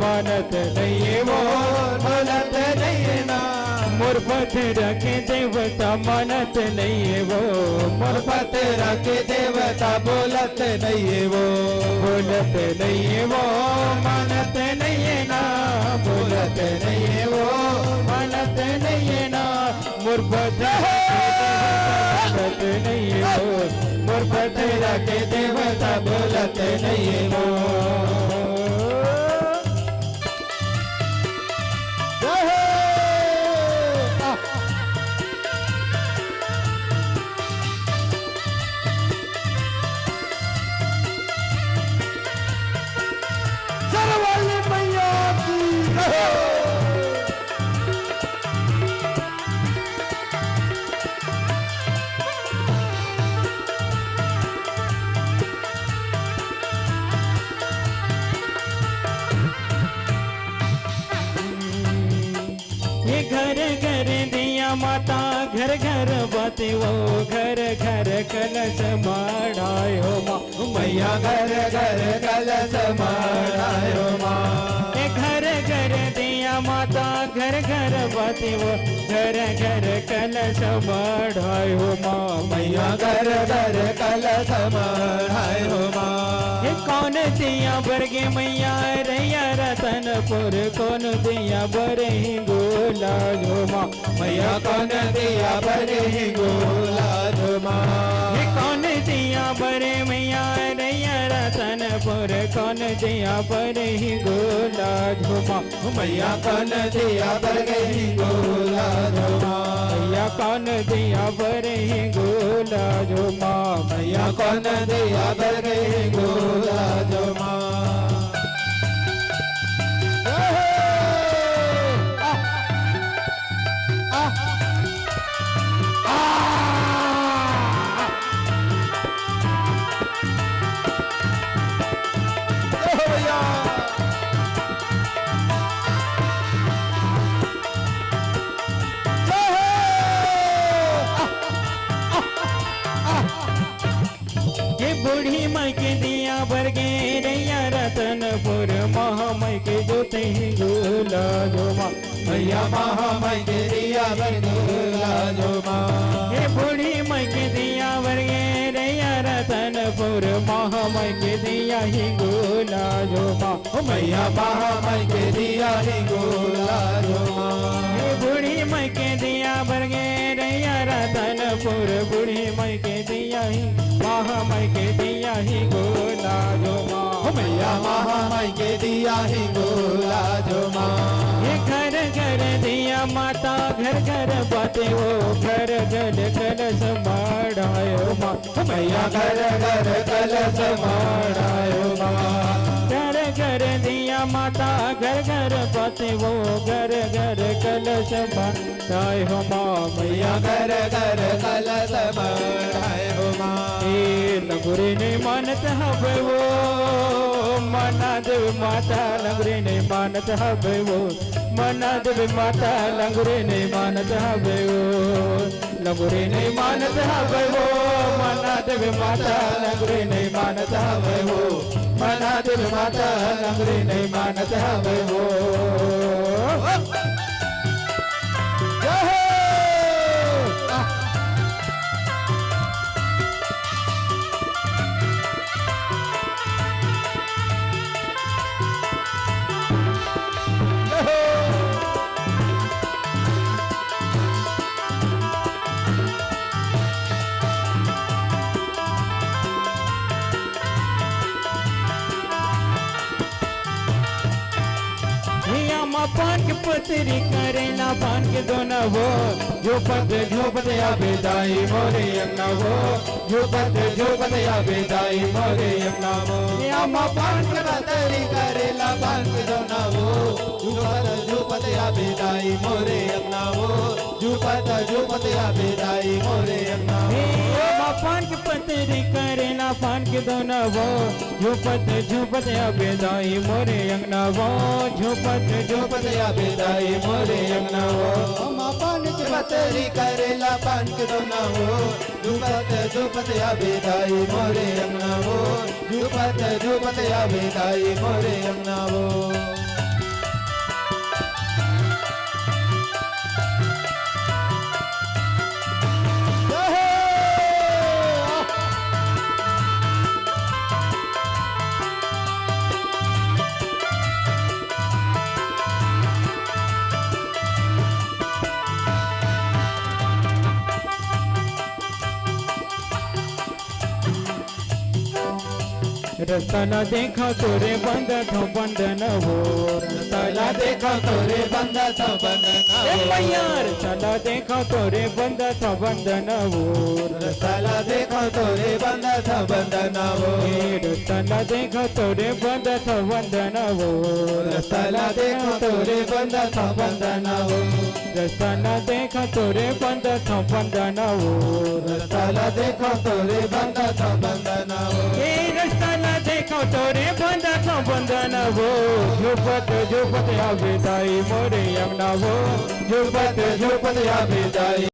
मानत नइये वो, मानत नइये ना। मोर पथरा के देवता मानत नइये वो, मोर पथरा के देवता बोलत नइये वो, बोलत नइये वो, मानत नइये ना, बोलत नइये वो, मानत नइये ना। मोर पथरा के देवता मानत नइये वो, मोर पथरा के देवता बोलत नइये वो। जय हो। आ। शेरावाली मैया की जय हो। ये घर घर दिया माता, घर घर बाती वो, घर घर कलश माढ़ाय हो माँ। मैया घर घर कलश माढ़ाय हो माँ। ये घर घर दिया माता, घर घर बाती वो, घर घर कलश माढ़ाय हो माँ। मैया घर घर कलश माढ़ाय हो माँ। ये कौन दिया बर गे मैया रैया रतनपुर, कौन दिया बर हिंगोला हो माँ। मैया कौन दिया बर हिंगोला हो माँ। ये कौन दिया बर मैया रैया रतनपुर, कौन दिया बर हिंगोला हो माँ। मैया कौन दिया बर हिंगोला हो माँ। मैया कौन दिया बर हिंगोला हो माँ। मैया कौन दिया बर हिंगोला हो माँ। जय हो। आ। आ। आ। जय हो भैया। जय हो। आ। आ। आ। ये बूढ़ी माई के दिया बर गे रैया रतनपुर, महामाई के जोत हिंगोला हो माँ। मैया महामाई के दिया बर हिंगोला हो माँ। ये बूढ़ी माई के दिया बर गे रैया रतनपुर, महामाई के दिया हिंगोला हो माँ। ओ मैया महामाई के दिया हिंगोला हो माँ। ये बूढ़ी माई के दिया बर गे रैया रतनपुर, बूढ़ी माई के दिया ही, महामाई के दिया हिंगोला हो माँ। ओ मैया महामाई के दिया हिंगोला हो माँ। ये घर घर दिया माता, घर घर बाती वो, घर घर कलश माढ़ाय हो माँ। मैया घर घर कलश माढ़ाय हो माँ। घर घर दिया माता, घर घर बाती वो, घर घर कलश माढ़ाय हो माँ। मैया घर घर कलश माढ़ाय हो माँ। ए लंगुरी नइ मानत हवे वो, मना देवी माता लंगुरी नइ मानत हवे वो, मना देवी माता लंगुरी नइ मानत हवे वो। लंगुरी नइ मानत हवे वो, मना देवी माता लंगुरी नइ मानत हवे वो, मना देवी माता लंगुरी नइ मानत हवे वो। जय हो। पान के पतरी करेला पान के दोना वो, झोपत झोपत आबे दाई मोरे अंगना वो, झोपत झोपत आबे दाई मोरे अंगना वो। ए अम्मा पान के पतरी करेला पान के दोना वो, झोपत झोपत आबे दाई मोरे अंगना वो, झोपत झोपत आबे दाई मोरे अंगना वो। ए अम्मा पान के पतरी करेला पान के दोना वो, झोपत झोपत आबे दाई मोरे अंगना वो, झोपत झोपत आबे दाई मोरे अंगना वो। अम्मा पान के पतरी करेला पान के दोना वो, झोपत झोपत आबे दाई मोरे अंगना वो, झोपत झोपत आबे दाई मोरे अंगना वो। रस्ता ला देखा तोरे बंदत हव बंदना वो। रस्ता ला देखा तोरे बंदत हव बंदना ए वो। मैया, रस्ता ला देखा तोरे बंदत हव बंदना वो। रस्ता ला देखा तोरे बंदत हव बंदना वो। ए रस्ता ला देखा तोरे बंदत हव बंदना वो। रस्ता ला देखा तोरे बंदत हव बंदना वो। रस्ता ला देखा तोरे बंदत हव बंदना वो। रस्ता ला देखा तोरे बंदत हव बंदना वो। ए रस्ता ला देखा तोरे बंदत हव बंदना वो। झोपत झोपत आबे दाई मोरे अंगना वो। झोपत झोपत आबे दाई।